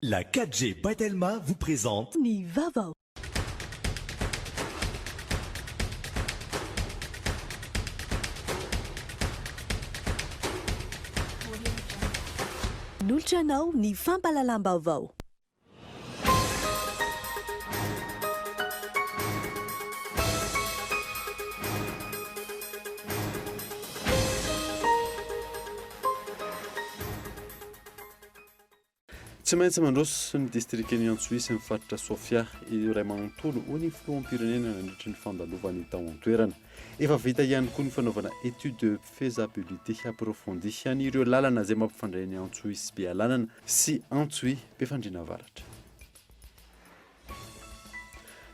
La 4G by Telma vous présente. Ny vaovao. Nolotra anao ny fampahalalam-baovao. Tsy maintsy mandroso ny distrikan'i Antsohihy sy ny faritra Sofia iray manontolo, hoy ny filoham-pirenena nandritry ny fandalovany tao an-toerana. Efa vita ihany koa ny fanaovana étude de faisabilité approfondie an'ireo lalana izay mampifandray an'i Antsohihy sy Bealanana sy Antsohihy Befandriana Avaratra.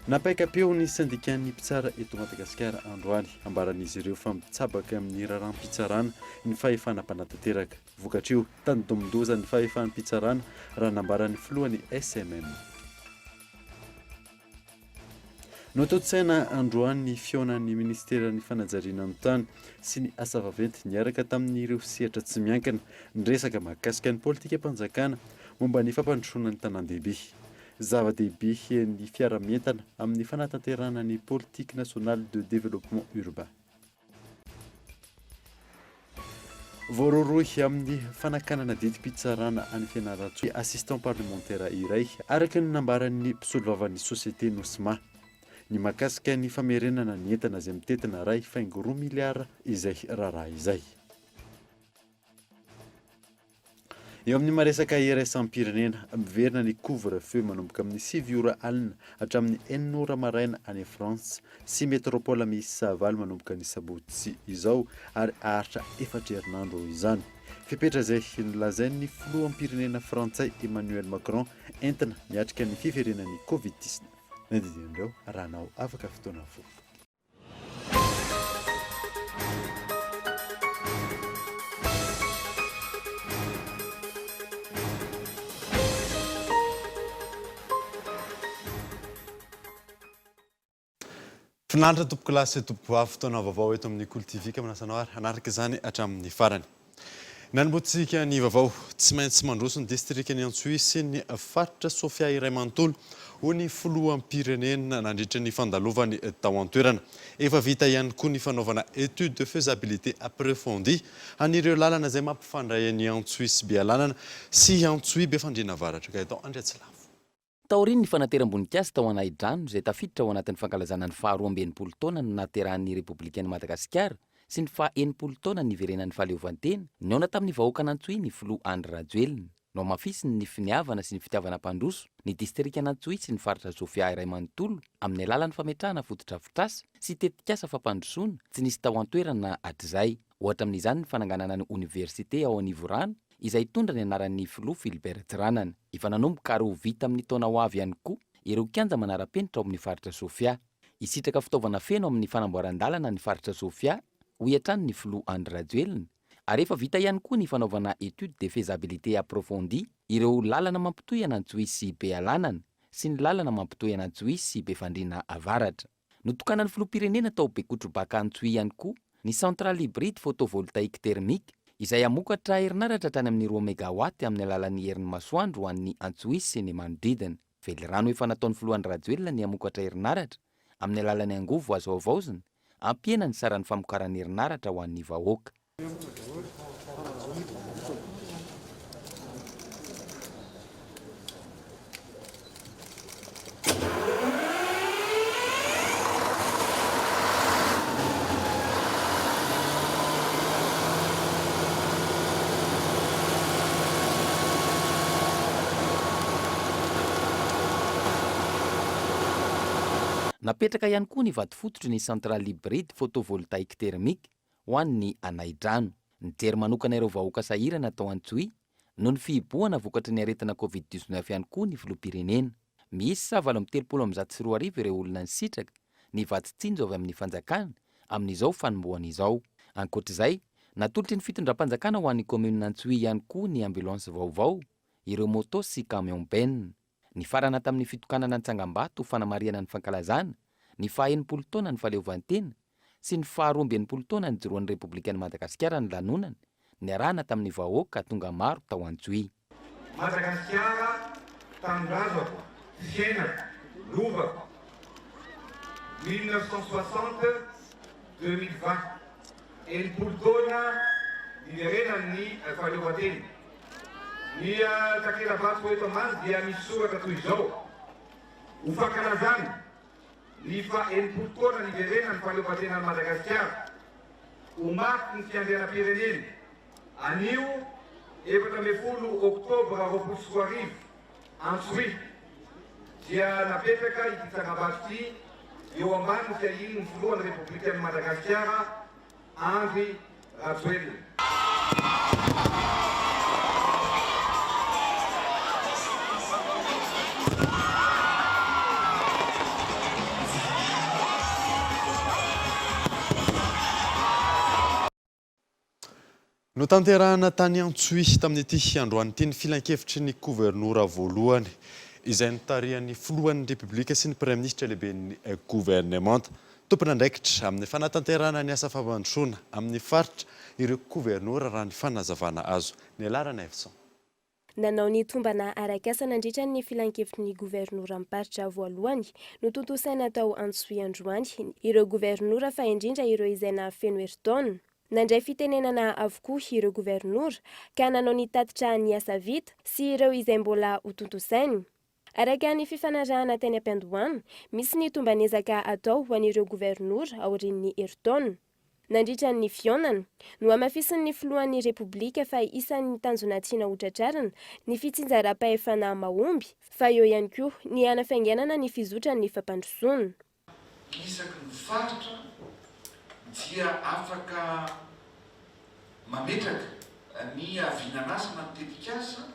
Nampaikam-peo ny sendikan'ny mpitsara eto Madagasikara androany. Ambaran'izy ireo fa mitsabaka amin'ny raharaham-pitsarana ny fahefana mpanatanteraka. Vokatr'io, tandindomin-doza ny fahefam-pitsarana, raha nambaran'ny filohan'ny SMM. Notontosaina androany ny fihaonan'ny minisiteran'ny fanajariana ny tany sy ny asa vaventy niaraka tamin'ireo sehatra tsy miankina niresaka mahakasika ny politikam-panjakana momba ny fampandrosoana ny tanàn-dehibe. Zava-dehibe ny fiara-mientana amin'ny fanatanterahana ny Politique nationale de développement urbain. Voarohirohy amin'ny fanakanana didim-pitsarana any Fianarantsoa assistant parlementaire iray, araka ny nambaran'ny mpisolovavan'ny société Nosma. Ny mahakasika ny famerenana ny entana izay mitentina 1,2 miliara izay raharaha izay. Eo amin'ny maresaka iraisam-pirenena, miverina ny couvre feu manomboka amin'ny 9 ora alina hatramin'ny 6 ora maraina any France sy métropole miisa valo manomboka ny sabotsy izao ary haharitra efatra herinandro izany. Fepetra izay nolazain'ny filoham-pirenena frantsay Emmanuel Macron entina miatrika ny fiverenan'ny Covid 19. Nandidian'ireo raha hanao afaka fotoana fohy. Finaritra tompokolahy sy tompokovavy, fotoana vaovao eto amin'ny Kolo TV ka manasa anao ary hanaraka izany hatramin'ny farany. Nanombohantsika ny vaovao, tsy maintsy mandroso ny distrikan'i Antsohihy sy ny faritra Sofia iray manontolo, hoy ny filoham-pirenena nandritra ny fandalovany tao an-toerana. Efa vita ihany koa ny fanaovana étude de faisabilité approfondie an'ireo lalana izay mampifandray an'i Antsohihy sy Bealanana sy Antsohihy Befandriana Avaratra. Gaëtan Andriatsilavo. Taorian'ny fanateram-boninkazo tao Anahidrano izay tafiditra ao anatin'ny fankalazana ny faha 62 taona nahaterahan'ny Repoblikan'i Madagasikara sy ny faha 60 taona niverenan'ny fahaleovantena, nihaona tamin'ny vahoakan'Antsohihy ny filoha Andry Rajoelina. Nohamafisiny ny finiavana sy ny fitiavana hampandroso ny distrikan'Antsohihy sy ny faritra Sofia iray manontolo amin'ny alalan'ny fametrahana fotodrafitrasa sy tetikasa fampandrosoana tsy nisy tao an-toerana hatrizay. Ohatra amin'izany ny fananganana ny oniversite ao Anivorano izay hitondra ny anaran'ny filoha Philbert Tsiranana. Efa nanomboka ary ho vita amin'ny taona ho avy ihany koa ireo kianja manara-penitra ao amin'ny faritra Sofia. Hisitraka fitaovana feno amin'ny fanamboaran-dalana ny faritra Sofia, hoy hatrany ny filoha Andry Rajoelina, ary efa vita ihany koa ny fanaovana étude de faisabilité approfondie ireo lalana mampitohy an'Antsohihy sy Bealanana sy ny lalana mampitohy an'Antsohihy sy Befandriana Avaratra. Notokanan'ny filoham-pirenena tao Bekotrobaka Antsohihy ihany koa ny centrale hybride photovoltaïque thermique izay hamokatra herinaratra hatrany amin'ny roa megawatt amin'ny alalan'ny herin'ny masoandro ho an'ny Antsohihy sy ny manodidina. Velirano efa nataon'ny filoha Andry Rajoelina ny hamokatra herinaratra amin'ny alalan'ny angovo azo havaozina hampihena ny saran'ny famokarana herinaratra ho an'ny vahoaka. Napetraka ihany koa ny vatofototry ny centrale hybride photovoltaïque thermique ho an'ny Anaidrano. Nijery manokana ireo vahoaka sahirana tao Antsohihy noho ny fihibohana vokatry ny aretina Covid 19 ihany koa ny filoham-pirenena. Miisa 2038 ireo olona nisitraka ny vatsy tsinjo avy amin'ny fanjakana amin'izao fanombohana izao. Ankoatra izay, natolotry ny fitondram-panjakana ho an'ny kaominina Antsohihy ihany koa ny ambulance vaovao, ireo moto sy camion benne. Nifarana tamin'ny fitokanana ny tsangambato ho fanamarihana ny fankalazana ny faha 60 taona ny fahaleovantena sy ny faha 62 taona nijoroan'ny Repoblikan'i Madagasikara ny lanonana niarahana tamin'ny vahoaka tonga maro tao Antsohihy. Madagasikara. Tanindrazako, fiainako, lovako, 1960, 2020, 60 taona niverenan'ny fahaleovantena. Ny takela-bato eto ambany dia misy soratra toy izao, Ho fankalazana ny faha 60 taona niverenan'ny fahaleovantenan'i Madagasikara, ho mariky ny fiandrianam-pirenena, anio 14 oktobra 2020, Antsohihy, dia napetraka ity tsangambato ity eo ambanin'ny fiahian'ny Filohan'ny Repoblikan'i Madagasikara, Andry Rajoelina. Notanterahina tany Antsohihy tamin'ity androany ity ny filankevitry ny governora voalohany izay notarihan'ny filohan'ny Repoblika sy ny praiminisitra lehiben'ny governemanta. Tompon'andraikitra amin'ny fanatanterahana ny asa fampandrosoana amin'ny faritra ireo governora raha ny fanazavana azo. Niala Ranaivoson. Nanao ny tombana arak'asa nandritra ny filankevitry ny governoram-paritra voalohany notontosaina tao Antsohihy androany ireo governora fa indrindra ireo izay nahafeno herintaona. Nandray fitenenana avokoa ireo governora ka nanao ny tatitra ny asa vita sy ireo izay mbola hotontosainy. Araka ny fifanarahana teny am-piandohana, misy ny tomban'ezaka atao ho an'ireo governora aorian'ny herintaona. Nandritra ny fihaonana, nohamafisin'ny filohan'ny Repoblika fa isan'ny tanjona tiana hotratrarina ny fitsinjaram-pahefana mahomby fa eo ihany koa ny hanafainganana ny fizotran'ny fampandrosoana. Isaky ny faritra dia afaka mametraka ny vinan'asa na ny tetikasa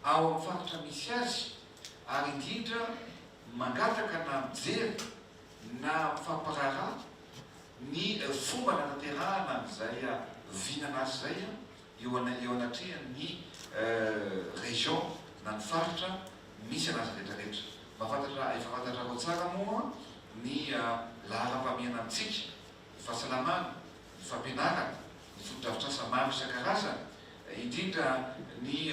ao amin'ny faritra misy azy ary indrindra mangataka na mijery na mifampiraharaha ny fomba nanaterahana an'izay vinan'asa izay eo eo anatrehan'ny région na ny faritra misy anazy rehetra rehetra. Mahafantatra efa fantatrareo tsara moa ny laharam-pahamehana amintsika, ny fahasalamana, ny fampianarana, ny fotodrafitrasa maro isan-karazany, indrindra ny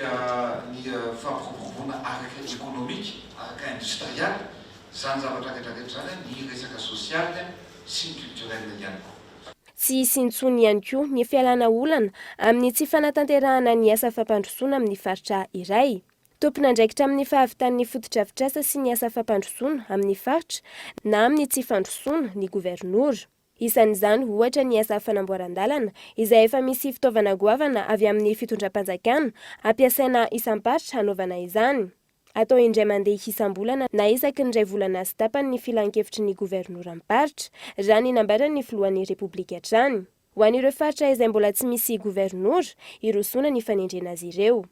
ny fampiroboroboana araka ekonomika, araka industrialy, izany zavatra rehetra rehetra izany, ny resaka sosialy sy ny culturel ihany koa. Tsy hisy intsony ihany koa ny fialana olana amin'ny tsy fanatanterahana ny asa fampandrosoana amin'ny faritra iray. Tompon'andraikitra amin'ny fahavitan'ny fotodrafitrasa sy ny asa fampandrosoana amin'ny faritra na amin'ny tsy fandrosoana ny governora. Isan'izany ohatra ny asa fanamboaran-dalana izay efa misy fitaovana goavana avy amin'ny fitondram-panjakana ampiasaina isam-paritra hanaovana izany. Atao indray mandeha isam-bolana na isaky ny iray volana sy tapany ny filankevitry ny governoram-paritra, raha ny nambaran'ny filohan'ny Repoblika hatrany. Ho an'ireo faritra izay mbola tsy misy governora, hirosoana ny fanendrena azy ireo.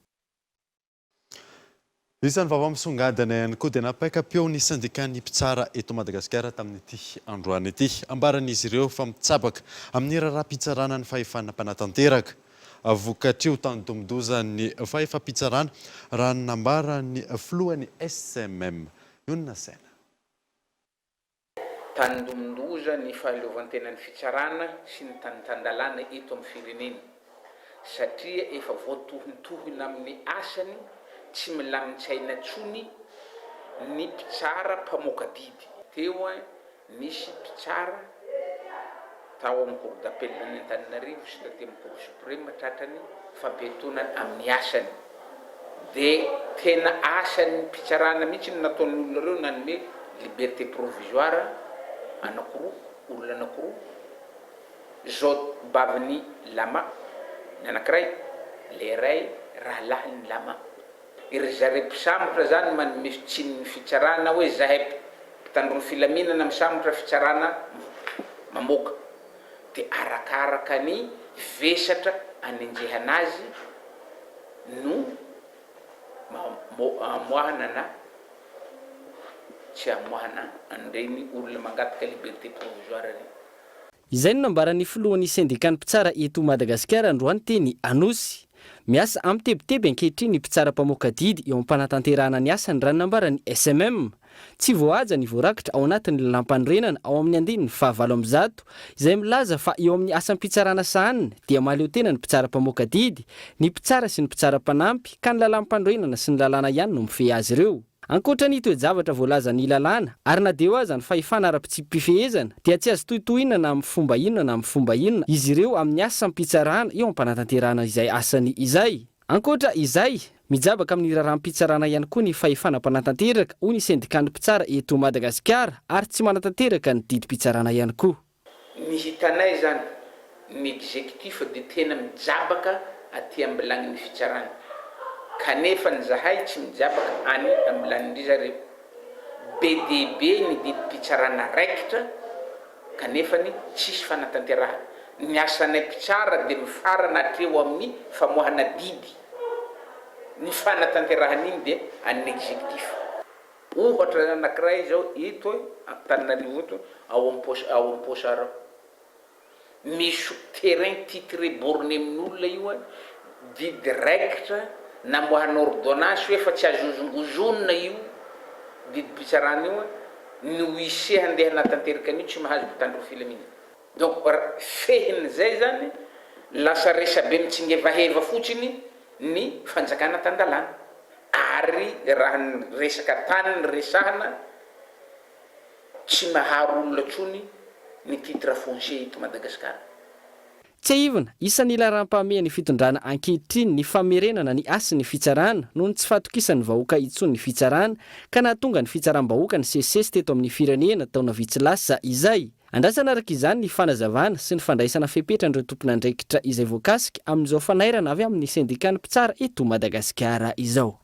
Isan'ny vaovao misongadina ihany koa dia nampaikam-peo ny sendikan'ny mpitsara eto Madagasikara tamin'ity androany ity. Ambaran'izy ireo fa mitsabaka amin'ny raharaham-pitsarana ny fahefana mpanatanteraka. Vokatr'io tandindomin-dozan'ny fahefam-pitsarana raha ny nambaran'ny filohan'ny SMM, Mionona Saina. Tandindomin-doza ny fahaleovantenan'ny fitsarana sy ny tany tan-dalàna eto amin'ny firenena satria efa voatohintohina amin'ny asany tsy milamin-tsaina intsony ny mpitsara mpamoaka didy. Teo nisy mpitsara tao amin'ny cour d'appel any Antananarivo sy taty amin'ny cour supreme tratran'ny fampiatoana amin'ny asany. Dia tena asan'ny mpitsarana mihitsy no nataon'ny olona ireo nanome liberté provisoire anakiroa, olona anakiroa, zao bavin'i Lama ny anakiray, le iray rahalahin'i Lama. Ry zareo mpisambotra zany manome tsiny ny fitsarana hoe zahay mpitandro ny filaminana misambotra fitsarana mamoaka. Dia arakaraka ny vesatra anenjehana azy no amoahana na tsy amoahana an'ireny olona mangataka liberté provisoire ireny. Izay no nambaran'ny filohan'ny sendikan'ny mpitsara eto Madagasikara androany teny Anosy. Miasa amin-tebiteby ankehitriny ny mpitsara mpamoaka didy eo am-panatanterahana ny asany raha ny nambaran'ny SMM. Tsy voahaja ny voarakitra ao anatin'ny lalàmpanorenana ao amin'ny andininy faha 108 izay milaza fa eo amin'ny asam-pitsarana sahaniny dia mahaleo tena ny mpitsara mpamoaka didy, ny mpitsara sy ny mpitsara mpanampy ka ny lalàmpanorenana sy ny lalàna ihany no mifehy azy ireo. Ankoatra ny toe-javatra voalazan'ny lalàna, ary na dia eo aza ny fahefana ara-pitsipi-pifehezana, dia tsy azo tohitohinana na amin'ny fomba inona na amin'ny fomba inona izy ireo amin'ny asam-pitsarana eo am-panatanterahana izay asany izay. Ankoatra izay, mijabaka amin'ny raharaham-pitsarana ihany koa ny fahefana mpanatanteraka, hoy ny sendikan'ny mpitsara eto Madagasikara, ary tsy manatanteraka ny didim-pitsarana ihany koa. Ny hitanay izany, ny executif dia tena mijabaka aty ambilanin'ny fitsarana, kanefa ny zahay tsy mijabaka any ambilanin-dry zareo. Be dia be ny didim-pitsarana raikitra kanefany tsisy fanatanterahana. Ny asanay mpitsara dia mifarana hatreo amin'ny famoahana didy. Ny fanatanterahana iny dia an'ny executif. Ohatra anakiray izao eto Antananarivo eto ao am-poche ao am-poche ao. Misy terrain titré borné amin'olona io an, didy raikitra namoahana ordonnance hoe fa tsy azo hozongozonina io didim-pitsarana io an, ny huissier handeha hanatanteraka an'io tsy mahazo mpitandro ny filaminana. Donc fehin'izay zany lasa resabe mitsingevaheva fotsiny ny fanjakana tan-dalàna. Ary raha ny resaka tany no resahana, Tsy maharo olona intsony ny titre foncier eto Madagasikara. Tsiahivina, isan'ny laharam-pahamehan'ny fitondrana ankehitriny ny famerenana ny hasin'ny fitsarana noho ny tsy fahatokisan'ny vahoaka intsony ny fitsarana ka nahatonga ny fitsaram-bahoaka nisesisesy teto amin'ny firenena taona vitsy lasa izay. Andrasana araka izany ny fanazavana sy ny fandraisana fepetran'ireo tompon'andraikitra izay voakasika amin'izao fanairana avy amin'ny sendikan'ny mpitsara eto Madagasikara izao.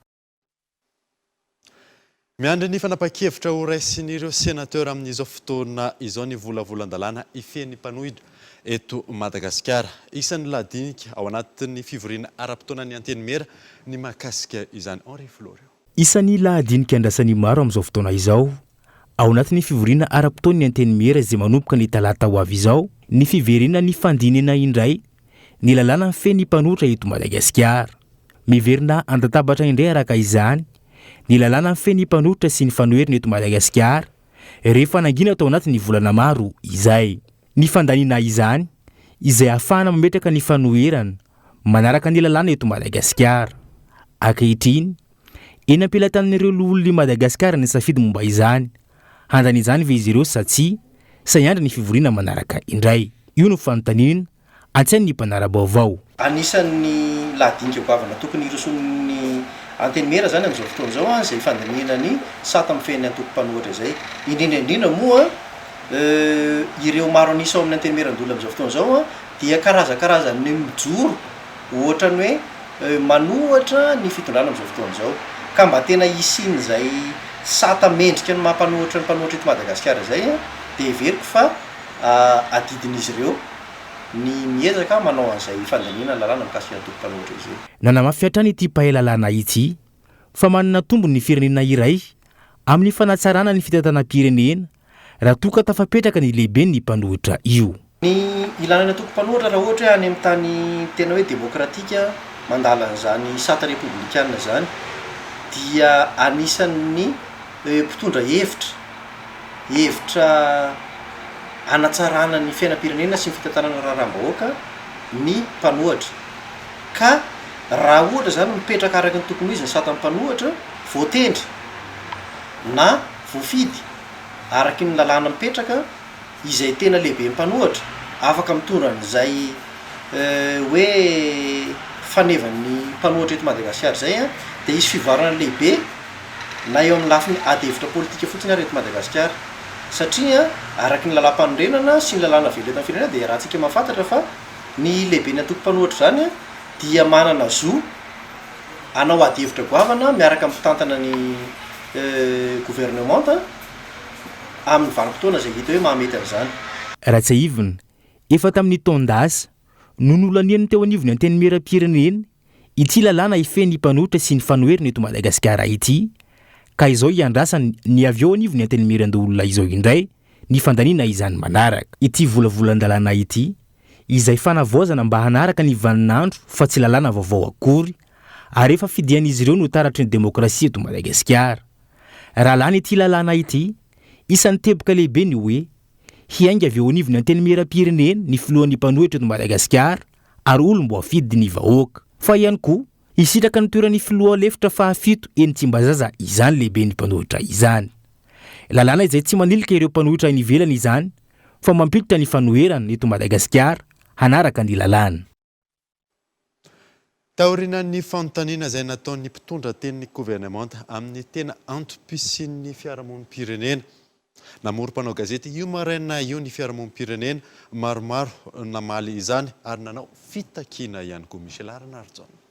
Miandry ny fanapahan-kevitra horaisin'ireo senatera amin'izao fotoana izao ny volavolan-dalàna hifehy ny mpanohitra eto Madagasikara. Isan'ny lahadinika ao anatin'ny fivoriana ara-potoanan'ny Antenimiera ny mahakasika izany. Henri Florio. Isan'ny lahadinika andrasan'ny maro amin'izao fotoana izao, ao anatin'ny fivoriana ara-potoan'ny Antenimiera izay manomboka ny talata ho avy izao, ny fiverenan'ny fandinihana indray ny lalàna mifehy ny mpanohitra eto Madagasikara. Miverina an-databatra indray araka izany ny lalàna mifehy ny mpanohitra sy ny fanoherana eto Madagasikara rehefa nangina tao anatin'ny volana maro izay. Ny fandaniana izany izay ahafahana mametraka ny fanoherana manaraka ny lalàna eto Madagasikara. Ankehitriny, eny am-pelatanan'ireo loholon'i Madagasikara ny safidy momba izany. Handany izany ve izy ireo sa tsia, sa hiandry ny fivoriana manaraka indray? Io no fanontaniana antsain'ny mpanara-baovao. Anisan'ny lahadinika goavana tokony hirosoan'ny Antenimiera izany amin'izao fotoana izao izay fandinihana ny sata mifehy ny antoko mpanohitra izay. Indrindra indrindra moa ireo maro an'isa ao amin'ny Antenimierandoholona amin'izao fotoana izao dia karazakarazan'ny mijoro ohatran'ny hoe manohatra ny fitondrana amin'izao fotoana izao. Ka mba tena hisian'izay sata mendrika ny maha mpanohitra ny mpanohitra eto Madagasikara izay dia heveriko fa adidin'izy ireo ny miezaka manao an'izay fandaniana ny lalàna mikasika ny antoko mpanohitra izay. Nanamafy hatrany ity mpahay lalàna ity fa manana tombony ny firenena iray amin'ny fanatsarana ny fitantanam-pirenena raha toa ka tafapetraka ny lehiben'ny mpanohitra io. Ny ilana ny antoko mpanohitra raha ohatra hoe any amin'ny tany tena hoe demokratika mandala an'izany sata repoblikana izany dia anisan'ny mpitondra hevitra, hevitra hanatsarana ny fiainam-pirenena sy ny fitantanana raharaham-bahoaka ny mpanohatra. Ka raha ohatra izany mipetraka araka ny tokony ho izy ny satan'ny mpanohatra, voatendry na voafidy araky ny lalàna mipetraka izay tena lehiben'ny mpanohatra, afaka mitondra an'izay hoe fanevan'ny mpanohatra eto Madagasikara izay dia hisy fivoarana lehibe na eo amin'ny lafiny ady hevitra politika fotsiny ary eto Madagasikara satria araky ny lalàmpanorenana sy ny lalàna velona eto amin'ny firenena dia iarahantsika mahafantatra fa ny lehiben'ny antoko mpanohatra izany dia manana zo hanao ady hevitra goavana miaraka amin'ny mpitantana ny governemanta amin'ny vanim-potoana izay hita hoe mahamety an'izany. Raha tsiahivina, efa tamin'ny taon-dasa no nolanian'ny teo anivon'ny Antenimierampirenena ity lalàna hifehy ny mpanohitra sy ny fanoherana eto Madagasikara ity, ka izao hiandrasany ny avy eo anivon'ny Antenimierandoholona izao indray ny fandaniana izany manaraka. Ity volavolan-dalàna ity, izay fanavaozana mba hanaraka ny vaninandro fa tsy lalàna vaovao akory, ary efa fidian'izy ireo no taratry ny demokrasia eto Madagasikara. Raha lany ity lalàna ity, isan'ny teboka lehibe ny hoe, hiainga avy eo anivon'ny Antenimierampirenena ny filohan'ny mpanohitra eto Madagasikara ary olom-boafidy ny vahoaka. Fa ihany koa, Hisitraka ny toeran'ny filoha lefitra fahafito eny Tsimbazaza izany lehiben'ny mpanohitra izany. Lalàna izay tsy manilika ireo mpanohitra any ivelany izany fa mampiditra ny fanoherana eto Madagasikara hanaraka ny lalàna. Taorian'ny fanontaniana izay nataon'ny mpitondra tenin'ny governemanta amin'ny tena antom-pisian'ny fiarahamonim-pirenena, namory mpanao gazety io maraina io ny fiarahamonim-pirenena maromaro namaly izany ary nanao fitakiana ihany koa. Michela Ranarijaona.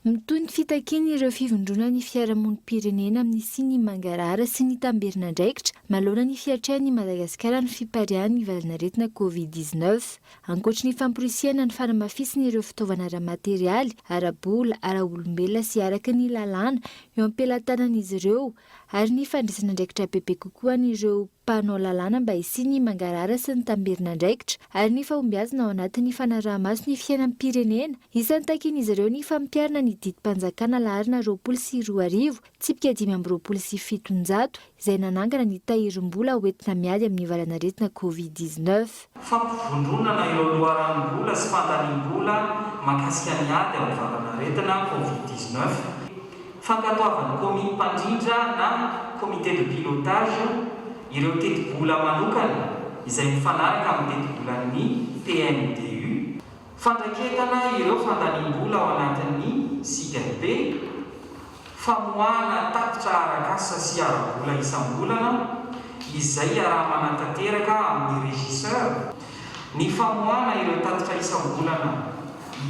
Mitohy ny fitakian'ireo fivondronan'ny fiarahamonim-pirenena amin'ny hisian'ny mangarahara sy ny tamberin'andraikitra manoloana ny fiatrehan'i Madagasikara ny fipariahan'ny valanaretina Covid 19. Ankoatry ny famporisihana ny fanamafisana ireo fitaovana ara-materialy, ara-bola, ara-olombelona sy araka ny lalàna eo am-pelatanan'izy ireo ary ny fandraisana andraikitra bebe kokoa an'ireo mpanao lalàna mba hisian'ny mangarahara sy ny tamberin'andraikitra ary ny fahombiazana ao anatin'ny fanaraha-maso ny fiainam-pirenena. Isan'ny takian'izy ireo ny fampiharana ny didim-panjakana laharana 2020, tsipika 725, izay nanangana ny tahirim-bola hoentina miady amin'ny valanaretina Covid 19. Fampivondronana ireo loharanom-bola sy fandaniam-bola mahakasika ny ady amin'ny valanaretina Covid 19. Fankatoavan'ny komity mpandrindra na comité de pilotage ireo tetibola manokana izay mifanaraka amin'ny tetibolan'ny PNDU. Fandraketana ireo fandaniam-bola ao anatin'ny SIGNP. Famoahana tatitra arak'asa sy ara-bola isam-bolana izay iaraha-manatanteraka amin'ny régisseur. Ny famoahana ireo tatitra isam-bolana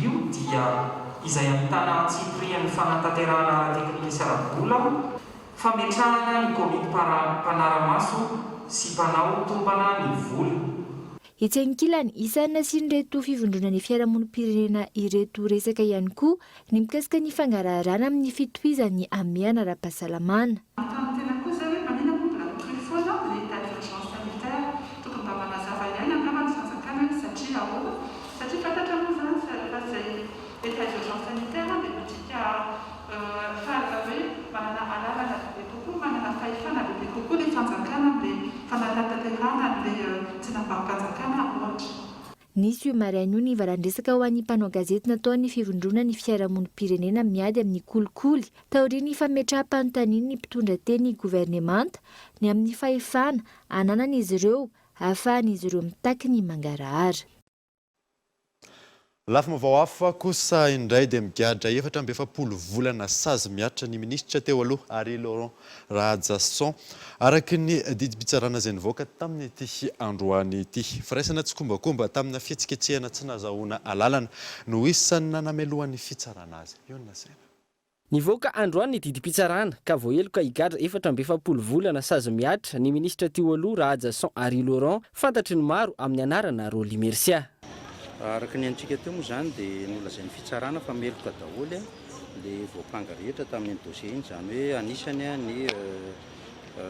io dia izay ahitana antsipirihan'ny fanatanterahana ara-teknika sy ara-bola, fametrahana ny komity mpanara-maso sy mpanao tombana ny vola. Etsy ankilany, isan'ny nasian'ireto fivondronan'ny fiarahamonim-pirenena ireto resaka ihany koa ny mikasika ny fangaraharana amin'ny fitohizan'ny hamehana ara-pahasalamana. Manontany tena koa zay hoe maninona moa mbola mitohy foana le état d'urgence sanitaire? Tokony mba manazava ihany angamba ny fanjakana hoe satria ahoana? Satria fantatra moa zany fa zay état d'urgence sanitaire dia midika fa hoe manana alalana bebe kokoa, manana fahefana bebe kokoa le fanjakana amle fanatanterahana anle tsenam-barom-panjakana ohatra. Nisy io maraina io ny valan-dresaka ho an'ny mpanao gazety nataon'ny Fivondronan'ny fiarahamonim-pirenena miady amin'ny kolikoly taorian'ny fametraham-panontanian'ny mpitondra teny governemanta ny amin'ny fahefana ananan'izy ireo ahafahan'izy ireo mitaky ny mangarahara. Lafim-baovao hafa kosa indray dia migadra 44 volana sazy mihatra ny minisitra teo aloha Harry Laurent Rahajason, araka ny didim-pitsarana izay nivoaka tamin'ity androany ity. Firaisana tsikombakomba tamina fihetsiketsehana tsy nazahoana alalana no isan'ny nanamelohan'ny fitsarana azy. Io no lazaina. Nivoaka androany ny didim-pitsarana ka voaheloka higadra 44 volana sazy mihatra ny minisitra teo aloha Rahajason Harry Laurent, fantatry ny maro amin'ny anarana Rolly Mercia. Araka ny henontsika teo moa izany dia nolazain'ny fitsarana fa meloka daholo ilay voampanga rehetra tamin'iny dossier iny, izany hoe anisany ny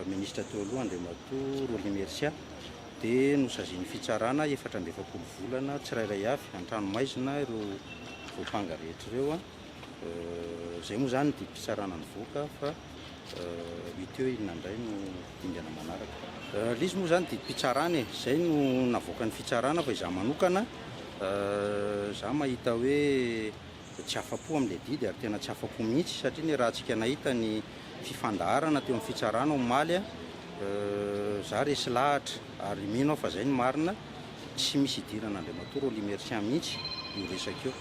minisitra teo aloha Andriamatoa Rolly Mercia dia nosazian'ny fitsarana 44 volana tsirairay avy an-tranomaizina ireo voampanga rehetra ireo. Izay moa izany ny didim-pitsarana nivoaka fa ho hita eo inona indray no dingana manaraka. Ilay izy moa izany didim-pitsarana e, izay no navoakan'ny fitsarana fa izaho manokana izaho mahita hoe tsy afa-po amin'ilay didy ary tena tsy afa-po mihitsy satria ny rahantsika nahita ny fifandaharana teo amin'ny fitsarana omaly, izaho resy lahatra ary mino aho fa izay no marina, tsy misy idiran'Andriamatoa Rolly Mercia mihitsy io resaka io.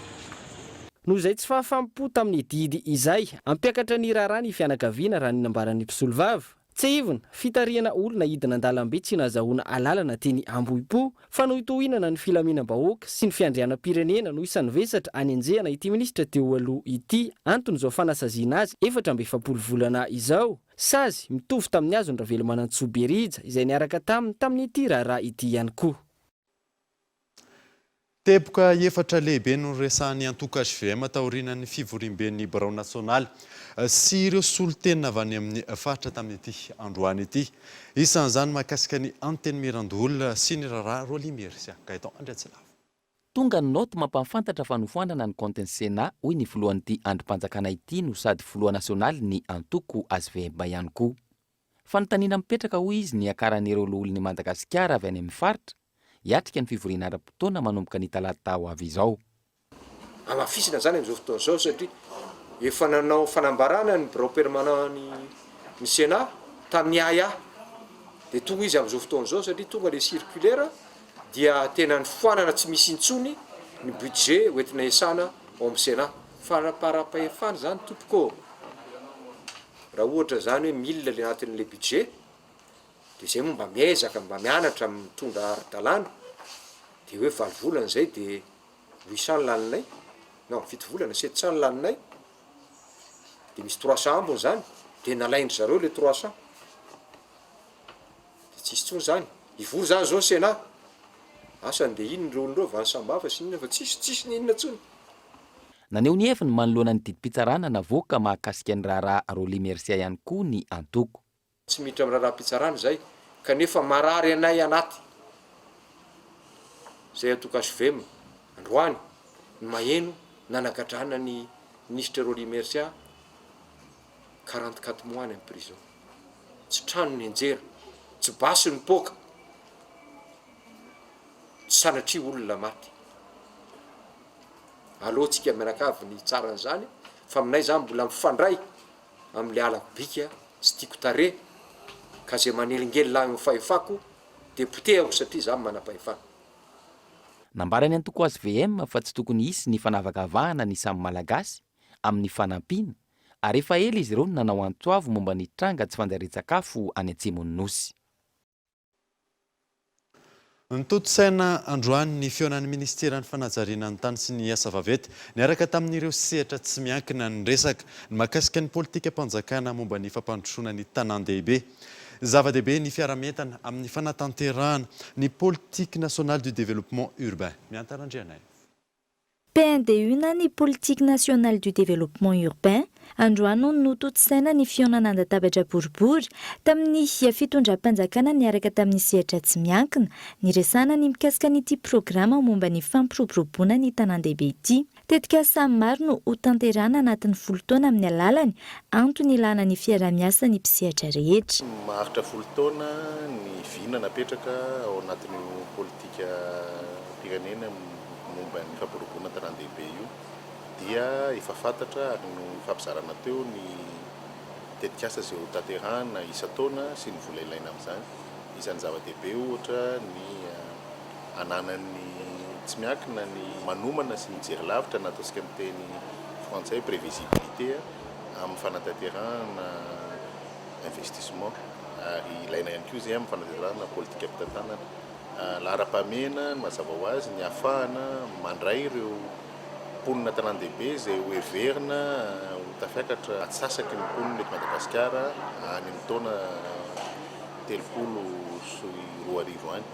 Noho izay tsy fahafaham-po tamin'ny didy izay, hampiakatra ny raharaha ny fianakaviana raha ny nambaran'ny mpisolovava. Tsiahivina, fitarihana olona hidina an-dalambe tsy nahazahoana alalana teny Ambohipo, fanohitohinana ny filaminam-bahoaka sy ny fiandrianam-pirenena no isan'ny vesatra anenjehana ity minisitra teo aloha ity, anton'izao fanasaziana azy 44 volana izao. Sazy mitovy tamin'ny azon'i Ravelomanantsoa Berija izay niaraka taminy tamin'ity raharaha ity ihany koa. Teboka efatra lehibe no noresahan'ny antoko hvm taorianan'ny fivoriamben'ny birao nasionaly sy ireo solontena avy any amin'ny faritra tamin'ity androany ity. Isan'izany mahakasika ny Antenimierandoholona sy ny raharaha Rolly Mercia. Gaëtan Andriatsilavo. Tonga ny naoty mampahafantatra fa nofoanana ny kaontin'ny Sénat, hoy ny filohan'ity andrim-panjakana ity no sady filoha nasionalin'ny antoko hvm ihany koa. Fanontaniana mipetraka hoy izy ny hiakaran'ireo loholon'i Madagasikara avy any amin'ny faritra hiatrika ny fivoriana ara-potoana manomboka ny talata ho avy izao. Hamafisina izany amin'izao fotoana izao satria Efa nanao fanambarana ny birao permanent ny ny Sénat tamin'ny ahiahy. Dia tonga izy amin'izao fotoana izao satria tonga ilay circulaire dia tena nifoanana tsy misy intsony ny budget hoentina hiasana ao amin'ny Sénat. Fanaparam-pahefana izany tompoko ô! Raha ohatra izany hoe mille ilay anatin'ilay budget dia izay moa mba miezaka mba mianatra mitondra ara-dalàna dia hoe valo volana izay dia 800 ny laninay, non fito volana, 700 ny laninay, dia misy 300 ambiny izany, dia nalain-dry zareo ilay 300, dia tsisy intsony izany, hivory izany izao ny Sénat, asa andeha inona ireo olona ireo avy any Sambava sy ny inona fa tsisy, tsisy ny inona intsony. Naneho ny heviny manoloana ny didim-pitsarana navoaka mahakasika ny raharaha Rolly Mercia ihany koa ny antoko. Tsy miditra amin'ny raharaham-pitsarana izay kanefa marary anay anaty izay antoko hvm androany ny maheno nanagadrana ny minisitra Rolly Mercia 44 mois any amin'ny prison. Tsy trano nianjera, tsy basy nipoaka, tsy sanatria olona maty. Aleo tsika mianakavy ny hitsara an'izany fa aminay izany mbola mifandray amin'ilay halako bika sy tiako tarehy ka izay manelingelina ahy amin'ny fahefako dia potehako satria izaho manam-pahefana. Nambaran'ny antoko hvm fa tsy tokony hisy ny fanavakavahana ny samy Malagasy amin'ny fanampiana ary efa ela izy ireo no nanao antso avo momba ny tranga tsy fanjarian-tsakafo any atsimon'ny Nosy. Notontosaina androany ny fihaonan'ny minisiteran'ny fanajariana ny tany sy ny asa vaventy niaraka tamin'ireo sehatra tsy miankina niresaka ny mahakasika ny politikam-panjakana momba ny fampandrosoana ny tanàn-dehibe. Zava-dehibe ny fiara-mientana amin'ny fanatanterahana ny Politique nationale du développement urbain. Miantara Andrianaivo. PNDU na ny Politique Nationale du Développement Urbain, androany no notontosaina ny fihaonana an-databatra boribory tamin'ny fitondram-panjakana niaraka tamin'ny sehatra tsy miankina, niresahana ny mikasika an'ity programa momba ny fampiroboroboana ny tanàn-dehibe ity. Tetikasa maro no hotanterahana anatin'ny folo taona amin'ny alalany, antony ilana ny fiaraha-miasan'ny mpisehatra rehetra. Maharitra folo taona ny vina napetraka ao anatin'io politikam-pirenena momba ny fampiroboroana an-tanàn-dehibe io dia efa fantatra ary nifampizarana teo ny tetikasa izay ho tanterahana isan-taona sy ny vola ilaina amin'izany. Isan'ny zava-dehibe ohatra ny ananan'ny tsy miankina ny manomana sy mijery lavitra na ataontsika amin'ny teny frantsay prévisibilité amin'ny fanatanterahana investissement ary ilaina ihany koa izay amin'ny fanatanterahana politikam-pitantanana. Laharam-pahamehana, mazava ho azy, ny hahafahana mandray ireo mponina an-tanàn-dehibe izay ho heverina ho tafiakatra antsasaky ny mponina eto Madagasikara any amin'ny taona 2030 any.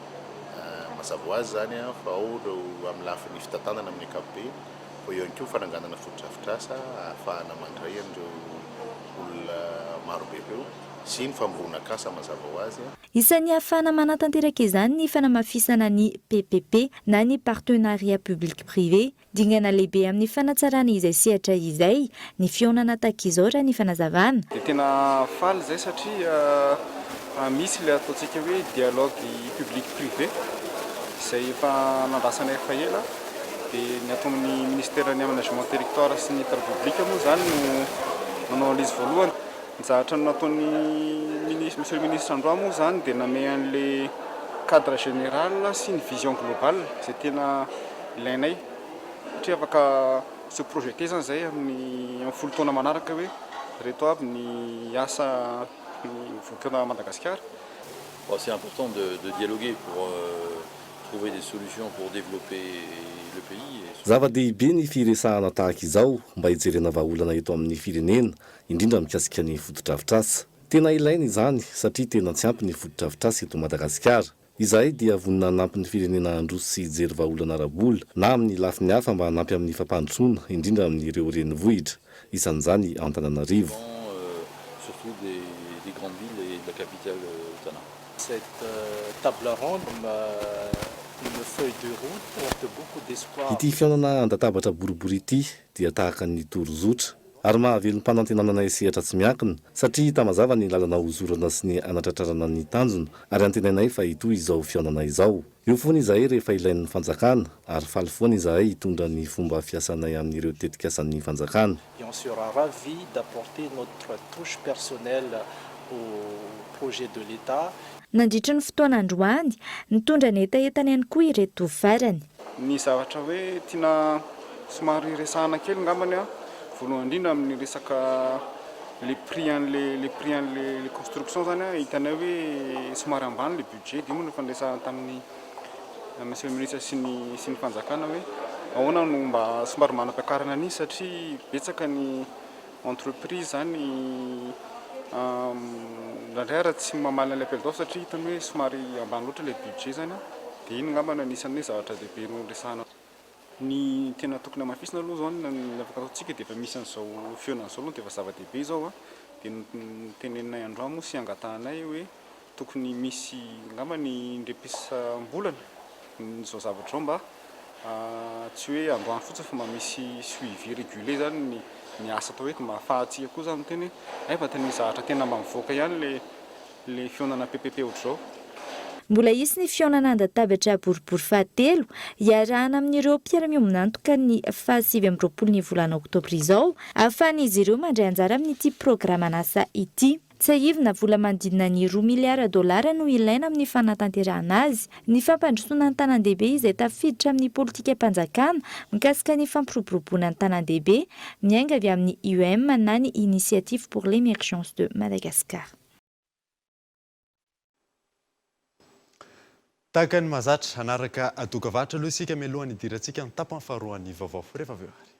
Mazava ho azy izany fa ao ireo amin'ny lafiny fitantanana amin'ny ankapobeny, fa eo ihany koa ny fananganana fotodrafitrasa ahafahana mandray an'ireo olona marobe ireo sy ny famoronak'asa mazava ho azy. Isan'ny ahafahana manatanteraka izany ny fanamafisana ny PPP na ny Partenariat Public Privé. Dingana lehibe amin'ny fanatsarana izay sehatra izay ny fihaonana tahaka izao raha ny fanazavana. Dia tena faly izay satria misy ilay ataontsika hoe dialogue public privé izay efa nandrasana efa ela. Dia ny ato amin'ny ministeran'ny aménagement territoire sy ny travaux publics moa izany no nanao an'ilay izy voalohany. Ny zavatra nataon'ny ministre, monsieur le ministre androany moa izany dia namehy an'ilay cadre général sy ny vision globale izay tena ilainay satria afaka se projeter izany izay amin'ny amin'ny folo taona manaraka hoe ireto avy ny asa votoana Madagasikara. Bon, c'est important de, de dialoguer pour trouver des solutions pour développer le pays. Zava-dehibe ny firesahana tahaka izao mba hijerena vahaolana eto amin'ny firenena indrindra mikasika ny fotodrafitrasa. Tena ilaina izany satria tena tsy ampy ny fotodrafitrasa eto Madagasikara. Izahay dia vonona hanampy ny firenena handroso sy hijery vahaolana ara-bola na amin'ny lafiny hafa mba hanampy amin'ny fampandrosoana, indrindra amin'ireo renivohitra, isan'izany Antananarivo. Surtout des grandes villes et de la capitale Tana. Cette table ronde comme une feuille de route porte beaucoup d'espoir. Ity fihaonana an-databatra boribory ity dia tahaka ny torozotra. ary mahavelom-panantenana anay sehatra tsy miankina satria hita mazava ny lalana hozorana sy ny hanatratrarana ny tanjona ary antenainay fa hitohy izao fihaonana izao. Eo foana izahay rehefa ilain'ny fanjakana ary faly foana izahay hitondra ny fomba fiasanay amin'ireo tetikasan'ny fanjakana. Et on sera ravi d'apporter notre touche personnelle au projet de l'Etat. Nandritry ny fotoana androany, nitondra ny hetahetany ihany koa ireto farany. Ny zavatra hoe tiana somary resahana kely ngambany an, voalohany indrindra amin'ny resaka le prix an'le le prix an'le le construction zany an, hitanay hoe somary ambany le budget, dia io moa no efa niresahana tamin'ny monsieur le ministre sy ny sy ny fanjakana hoe ahoana no mba somary mba hanampiakarana an'izy satria betsaka ny entreprise zany indraindray ary tsy mamaly an'ilay appel d'offre satria hitany hoe somary ambany loatra ilay budget zany an, dia iny angamba no anisan'ny hoe zavatra lehibe noresahana. Ny tena tokony hamafisina aloha izao ny afaka ataontsika dia efa misy an'izao fihaonana izao aloha dia efa zava-dehibe izao an, dia noteneninay androany moa sy angatahanay hoe tokony misy angamba ny indrem-pisam-bolana izao zavatra izao mba tsy hoe androany fotsiny fa mba misy suivi régulier izany ny ny asa atao eto mba ahafahantsika koa izany miteny hoe hay fa tena misy zavatra tena mba mivoaka ihany ilay ilay fihaonana PPP ohatr'izao. Mbola hisy ny fihaonana an-databatra boribory fahatelo hiarahana amin'ireo mpiara-miombon'antoka ny faha 29 ny volana oktobra izao ahafahan'izy ireo mandray anjara amin'ity programan'asa ity. Tsiahivina, vola manodidina ny roa miliara dolara no ilaina amin'ny fanatanterahana azy. Ny fampandrosoana ny tanan-dehibe izay tafiditra amin'ny politikam-panjakana mikasika ny fampiroboroboana ny tanan-dehibe, miainga avy amin'ny IEM na ny Initiative pour l'Emergence de Madagascar. Tahaka ny mahazatra, hanaraka dokavarotra aloha isika mialohan'ny hidirantsika ny tapany faharoan'ny vaovao. Rehefa avy eo ary.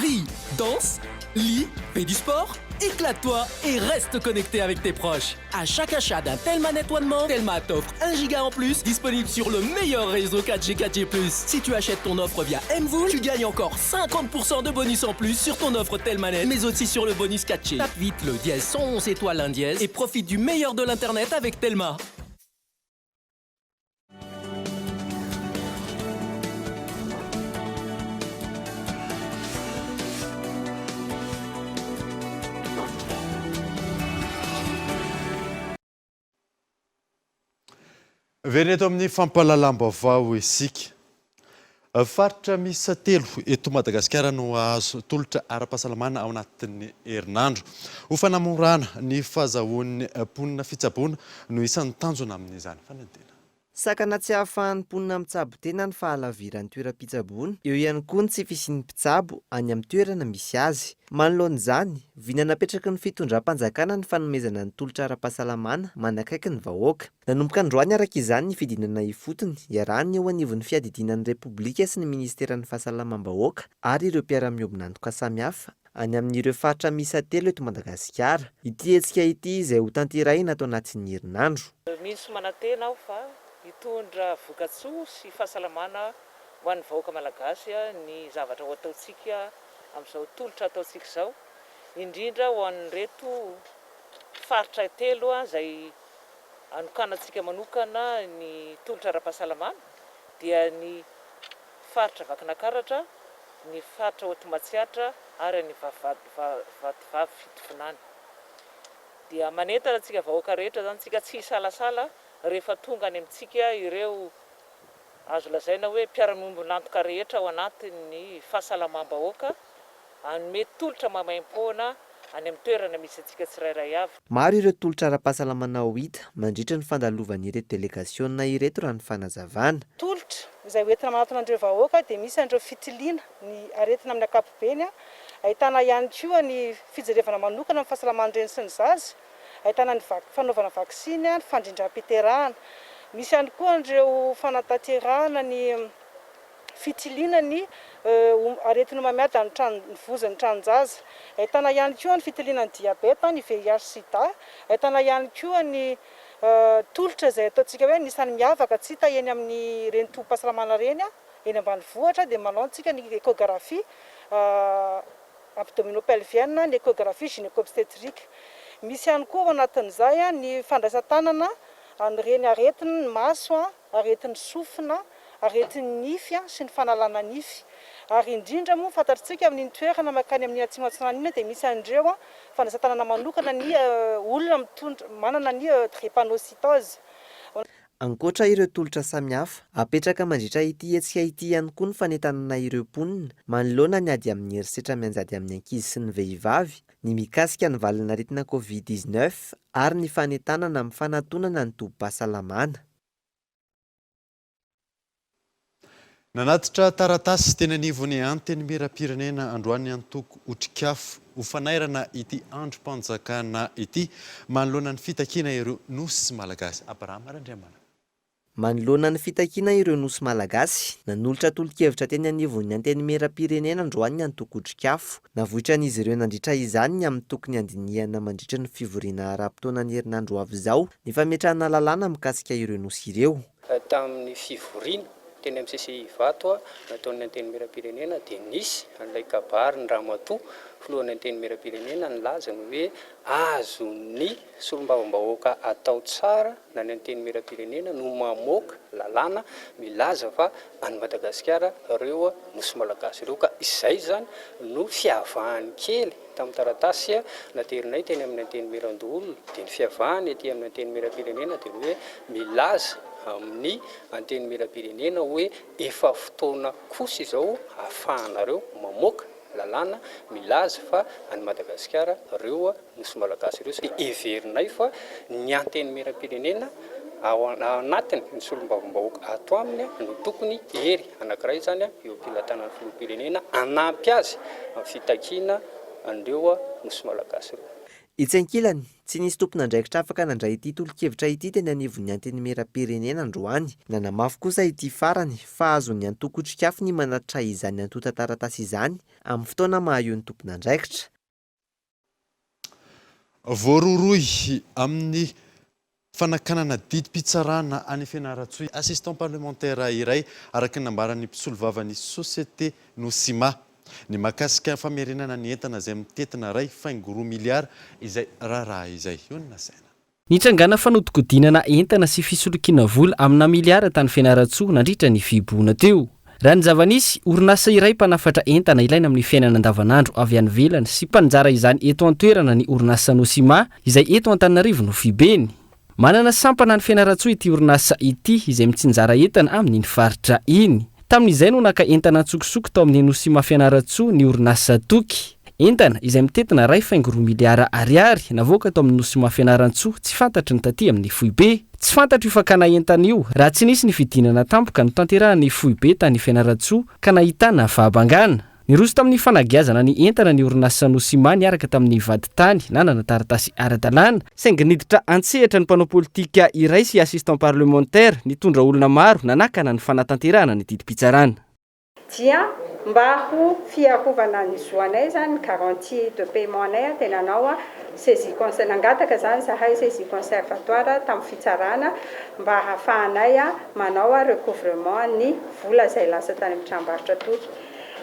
Ris, danse, lis, fais du sport, éclate-toi et reste connecté avec tes proches. À chaque achat d'un Telma Net One More, Telma t'offre 1 giga en plus, disponible sur le meilleur réseau 4G 4G+. Si tu achètes ton offre via MVola, tu gagnes encore 50% de bonus en plus sur ton offre Telmanet, mais aussi sur le bonus 4G. Tape vite le dièse 111 étoile 1 dièse et profite du meilleur de l'internet avec Telma. Miverina eto amin'ny fampahalalam-baovao isika. Faritra miisa telo eto Madagasikara no hahazo tolotra ara-pahasalamana ao anatin'ny herinandro. Ho fanamorana ny fahazahoan'ny mponina fitsaboana no isan'ny tanjona amin'izany fanadinana. Sakana tsy ahafahan'ny mponina mitsabo tena ny fahalaviran'ny toeram-pitsaboana, eo ihany koa ny tsy fisian'ny mpitsabo any amin'ny toerana misy azy. Manoloana izany, vina napetraky ny fitondram-panjakana ny fanomezana ny tolotra ara-pahasalamana manakaiky ny vahoaka. Nanomboka androany araka izany ny fidinana ifotony, iarahan'ny eo anivon'ny fiadidiana ny Repoblika sy ny minisiteran'ny Fahasalamam-bahoaka ary ireo mpiara-miombon'antoka samihafa, any amin'ireo faritra miisa telo eto Madagasikara. Ity hetsika ity izay hotanterahina ato anatin'ny herinandro. Mino sy manantena aho fa hitondra vokatsoa sy fahasalamana ho an'ny vahoaka malagasy ny zavatra ho ataontsika amin'izao tolotra ataontsika izao, indrindra ho an'ireto faritra telo izay anokanantsika manokana ny tolotra ara-pahasalamana dia ny faritra Vakinakaratra, ny faritra Haute Matsiatra ary any Vatovavy Fitovinany. Dia manentana antsika vahoaka rehetra izany tsika tsy hisalasala rehefa tonga any amintsika ireo azo lazaina hoe mpiara-miombon'antoka rehetra ao anatin'ny fahasalamam-bahoaka hanome tolotra maimaimpoana any amin'ny toerana misy antsika tsirairay avy. Maro ireo tolotra ara-pahasalamana ho hita mandritra ny fandalovan'ireto delegasiona ireto raha ny fanazavana. Tolotra izay hoentina manatona an'ireo vahoaka dia misy an'ireo fitiliana ny aretina amin'ny ankapobeny, ahitana ihany koa ny fijerevana manokana ny fahasalaman'ny reny sy ny zaza, ahitana ny fanaovana vaksiny, ny fandrindram-piterahana. Misy ihany koa an'ireo fanatanterahana ny fitiliana ny aretina homamiadan'ny trano, ny vozon'ny tranon-jaza. Ahitana ihany koa ny fitiliana ny diabeta, ny VIH sida. Ahitana ihany koa ny tolotra izay ataontsika hoe anisan'ny miavaka tsy hita eny amin'ireny tobim-pahasalamana ireny. Eny ambanivohitra dia manao antsika ny échographie abdominopelvienne, ny échographie gynéco-obstétrique. Misy ihany koa ao anatin'izay ny fandraisan-tanana an'ireny aretin'ny maso, aretin'ny sofina, aretin'ny nify sy ny fanalana nify. Ary indrindra moa fantatritsika amin'iny toerana mankany amin'iny Atsimo Atsinanana iny dia misy an'ireo fandraisan-tanana manokana ny olona mitondra, manana ny drépanocytose. Ankoatra ireo tolotra samihafa, apetraka mandritra ity hetsika ity ihany koa ny fanentanana ireo mponina manoloana ny ady amin'ny herisetra mianjady amin'ny ankizy sy ny vehivavy, ny mikasika ny valin'aretina Covid 19 ary ny fanentanana amin'ny fanatonana ny tobim-pahasalamana. Nanatitra taratasy teny anivon'ny Antenimierampirenena androany ny antoko Otrikafo ho fanairana ity andrim-panjakana ity manoloana ny fitakiana ireo Nosy Malagasy. Abrahama Randriamanana. Manoloana ny fitakiana ireo Nosy Malagasy, nanolotra tolo-kevitra teny anivon'ny Antenimierampirenena androany ny antoko Otrikafo. Navoitran'izy ireo nandritra izany ny amin'ny tokony handinihana mandritra ny fivoriana ara-potoana ny herinandro ho avy izao ny fametrahana lalàna mikasika ireo Nosy ireo. Tamin'ny fivoriana teny amin'ny CCI Ivato nataon'ny Antenimierampirenena dia nisy an'ilay kabarin-dRamatoa Filohan'ny Antenimierampirenena nilaza ny hoe azon'ny solombavambahoaka atao tsara na ny Antenimierampirenena no mamoaka lalàna milaza fa an'i Madagasikara ireo Nosy Malagasy ireo ka izay izany no fiavahany kely Tamin'ny taratasy naterinay teny amin'ny Antenimierandoholona dia ny fiavahany ety amin'ny Antenimierampirenena dia ny hoe milaza amin'ny Antenimierampirenena hoe efa fotoana kosa izao ahafahanareo mamoaka lalàna milaza fa an'i Madagasikara ireo Nosy Malagasy ireo satria heverinay fa ny Antenimierampirenena ao anatiny ny solombavambahoaka ato aminy no tokony hery anankiray izany eo am-pelatanan'ny filoham-pirenena hanampy azy amin'ny fitakiana an'ireo Nosy Malagasy ireo. Etsy ankilany, tsy nisy tompon'andraikitra afaka nandray ity tolo-kevitra ity teny anivon'ny Antenimierampirenena androany. Nanamafy kosa ity farany fa azon'ny antoko Otrikafo ny manatitra izany antontan-taratasy izany amin'ny fotoana maha eo ny tompon'andraikitra. Voarohirohy amin'ny fanakanana didim-pitsarana any Fianarantsoa assistant parlementaire iray, araka ny nambaran'ny mpisolovavan'ny société Nosima. Ny mahakasika famerenana ny entana izay mitentina 1,2 miliara izay raharaha izay. Io no nasaina. Nitrangana fanodikodinana entana sy fisolokiana vola amina miliara tany Fianarantsoa nandritra ny fihibohana teo. Raha ny zava-nisy, orinasa iray mpanafatra entana ilaina amin'ny fiainana andavanandro avy any ivelany sy mpaninjara izany eto an-toerana ny orinasa Nosima izay eto Antananarivo no foibeny. Manana sampana any Fianarantsoa ity orinasa ity izay mitsinjara entana amin'iny faritra iny. Tamin'izay no naka entana an-tsokosoko tao amin'ny Nosima Fianarantsoa ny orinasa Toky. Entana izay mitentina 1,2 miliara ariary navoaka tao amin'ny Nosima Fianarantsoa tsy fantatry ny taty amin'ny foibe. Tsy fantatro io fakana entana io raha tsy nisy ny fidinana tampoka notanterahan'ny foibe tany Fianarantsoa ka nahitana fahabangana. Niroso tamin'ny fanagiazana ny entana ny orinasa Nosima niaraka tamin'ny vadintany nanana taratasy ara-dalàna, saingy niditra an-tsehatra ny mpanao politika iray sy assistant parlementaire nitondra olona maro nanakana ny fanatanterahana ny didim-pitsarana. Dia mba ho fiarovana ny zo anay izany, ny garantie de paiement anay dia nanao saisie conser-, nangataka izany izahay saisie conservatoire tamin'ny fitsarana mba hahafahanay manao recouvrement ny vola izay lasa tany amin'ny tranombarotra Toky.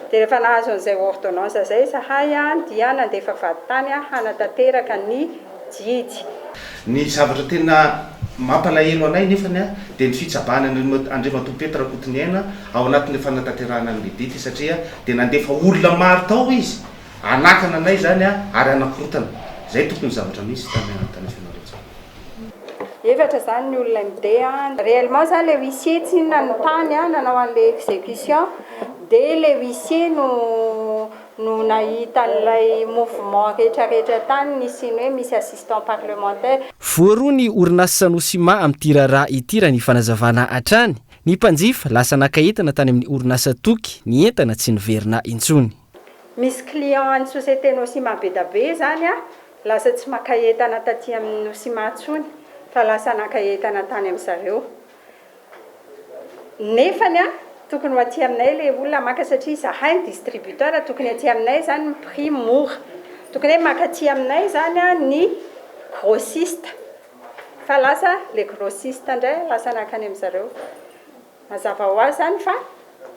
Dia rehefa nahazo an'izay ordonnance izay izahay dia nandefa vadintany hanatanteraka ny didy. Ny zavatra tena mampalahelo anay nefany dia ny fitsabahana an'Andriamatoa Pety Rakotoniaina ao anatin'ilay fanatanterahana an'ilay didy satria dia nandefa olona maro tao izy hanakana anay izany ary hanakorotana. Izay tokony zavatra misy tany tany Fianarantsoa. Efatra izany ny olona MD an. Réellement izany ilay huissier tsinona nanontany nanao an'ilay exécution dia ilay huissier no no nahita an'ilay mouvement rehetra rehetra tany nisian'ny hoe misy assistant parlementaire. Voaroa ny orinasa Nosima amin'ity raharaha ity raha ny fanazavana hatrany. Ny mpanjifa lasa naka entana tany amin'ny orinasa Toky, ny entana tsy niverina intsony. Misy client an'ny société Nosima bedabe izany an, lasa tsy maka entana taty amin'ny Nosima intsony fa lasa naka entana tany amin'ny zareo. Nefany an, tokony ho aty aminay ilay olona maka satria izahay ny distributeur, tokony aty aminay izany ny prix mora. Tokony hoe maka aty aminay izany an ny grossiste fa lasa ilay grossiste indray lasa nankany amin-dry zareo. Mazava ho azy izany fa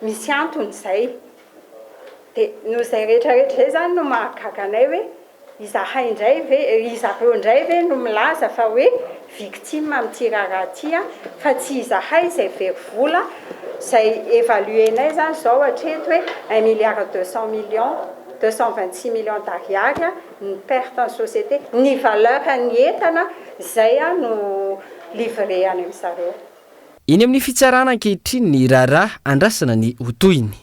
misy antony izay. Dia noho izay rehetra rehetra izay izany no mahagaga anay hoe. Izahay indray ve, izareo indray ve no milaza fa hoe victime amin'ity raharaha ity an, fa tsy izahay izay very vola, izay évaluer-nay izany izao hatreto hoe un milliard 200 millions, 226 millions d'ariary an, ny perte ny société, ny valeur ny entana izay no livré any amin'zareo. Eny amin'ny fitsarana ankehitriny ny raharaha, andrasana ny ho tohiny.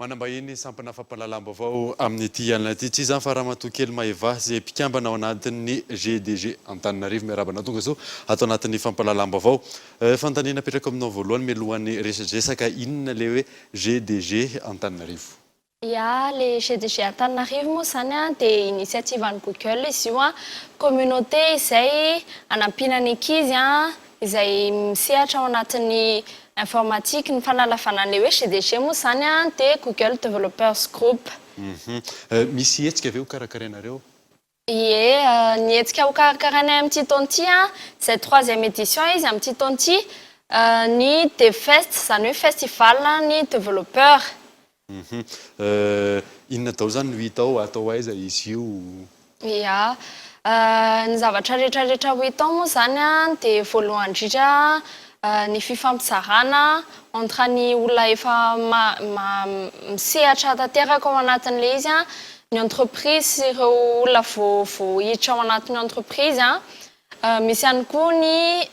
Manambahiny sampana fampahalalam-baovao amin'ity alina ity. Tsy iza fa Ramatoa Kely Maeva izay mpikambana ao anatin'ny GDG Antananarivo. Miarahaba anao tonga soa ato anatin'ny fampahalalam-baovao. Fanontaniana apetrako aminao voalohany mialohan'ny resadresaka, inona ilay hoe GDG Antananarivo? Ya, le GDG Antananarivo moa izany an dia initiative an'i Google izy io an, communauté izay hanampiana ny ankizy an, izay misehatra ao anatin'ny informatique, ny fanalavana an'ilay hoe GDG moa izany an dia Google Developers Group. Misy hetsika ve ho karakarainareo? Ie, ny hetsika ho karakarainay amin'ity taona ity an, izay troisième édition izy amin'ity taona ity, ny DevFest, izany hoe festival ny développeur. Inona daholo izany no hita ao? Atao aiza izy io? Ia. Ny zavatra rehetra rehetra ho hita ao moa izany an, dia voalohany indrindra ny fifampizarana entre ny olona efa misehatra tanteraka ao anatin'ilay izy an, ny entreprise sy ireo olona vao vao hiditra ao anatin'ny entreprise an. Misy ihany koa ny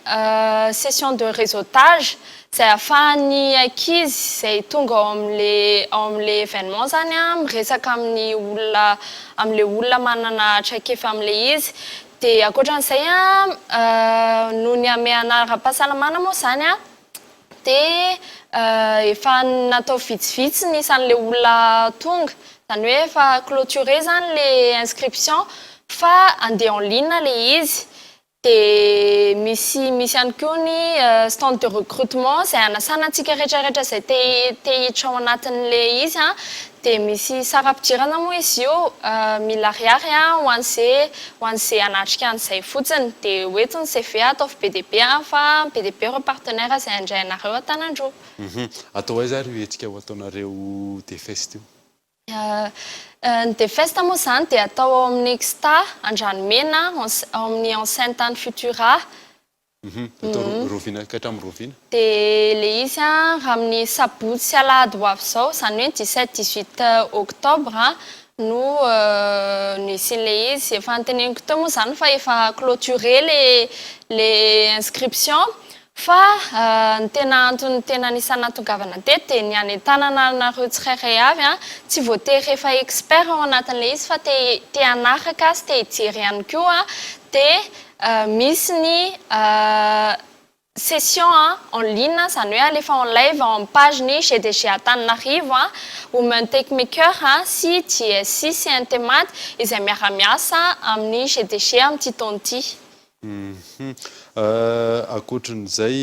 session de réseautage izay ahafahan'ny ankizy izay tonga ao amin'ilay ao amin'ilay événement izany an, miresaka amin'ny olona amin'ilay olona manana traikefa amin'ilay izy. Dia ankoatran'izay an, noho ny hamehana ara-pahasalamana moa izany an, dia efa natao vitsivitsy ny isan'ilay olona tonga, izany hoe efa clôturé izany ilay inscription fa handeha en ligne ilay izy. Dia misy misy ihany koa ny stand de recrutement izay hanasana antsika rehetra rehetra izay te te hiditra ao anatin'ilay izy an. Dia misy saram-pidirana moa izy io, mille ariary ho an'izay ho an'izay hanatrika an'izay fotsiny. Dia ho eto ny CV ataovy be dia be fa be dia be ireo partenaires izay handray anareo an-tanan-droa. Atao aiza ary io hetsika ho ataonareo Defest io? Ny Defest moa izany dia atao ao amin'ny Exta Andranomena, ao amin'ny enceinte an'ny Futura. Atao rahoviana ka hatramin'ny rahoviana? Dia ilay izy an, raha amin'ny sabotsy sy alahady ho avy izao, izany hoe ny 17, 18 octobre no no hisian'ilay izy. Efa noteneniko teo moa izany fa efa clôturé ilay ilay inscription fa ny tena antony tena anisan'ny nahatongavana teto dia ny hanentanana anareo tsirairay avy an, tsy voatery efa expert ao anatin'ilay izy fa te te hanaraka sy te hijery ihany koa dia Misy ny session en ligne, izany hoe alefa en live ao amin'ny page ny GDG Antananarivo, Women Tech Maker sy JSC CNTMad izay miara-miasa amin'ny GDG amin'ity taona ity. Ankoatrin'izay,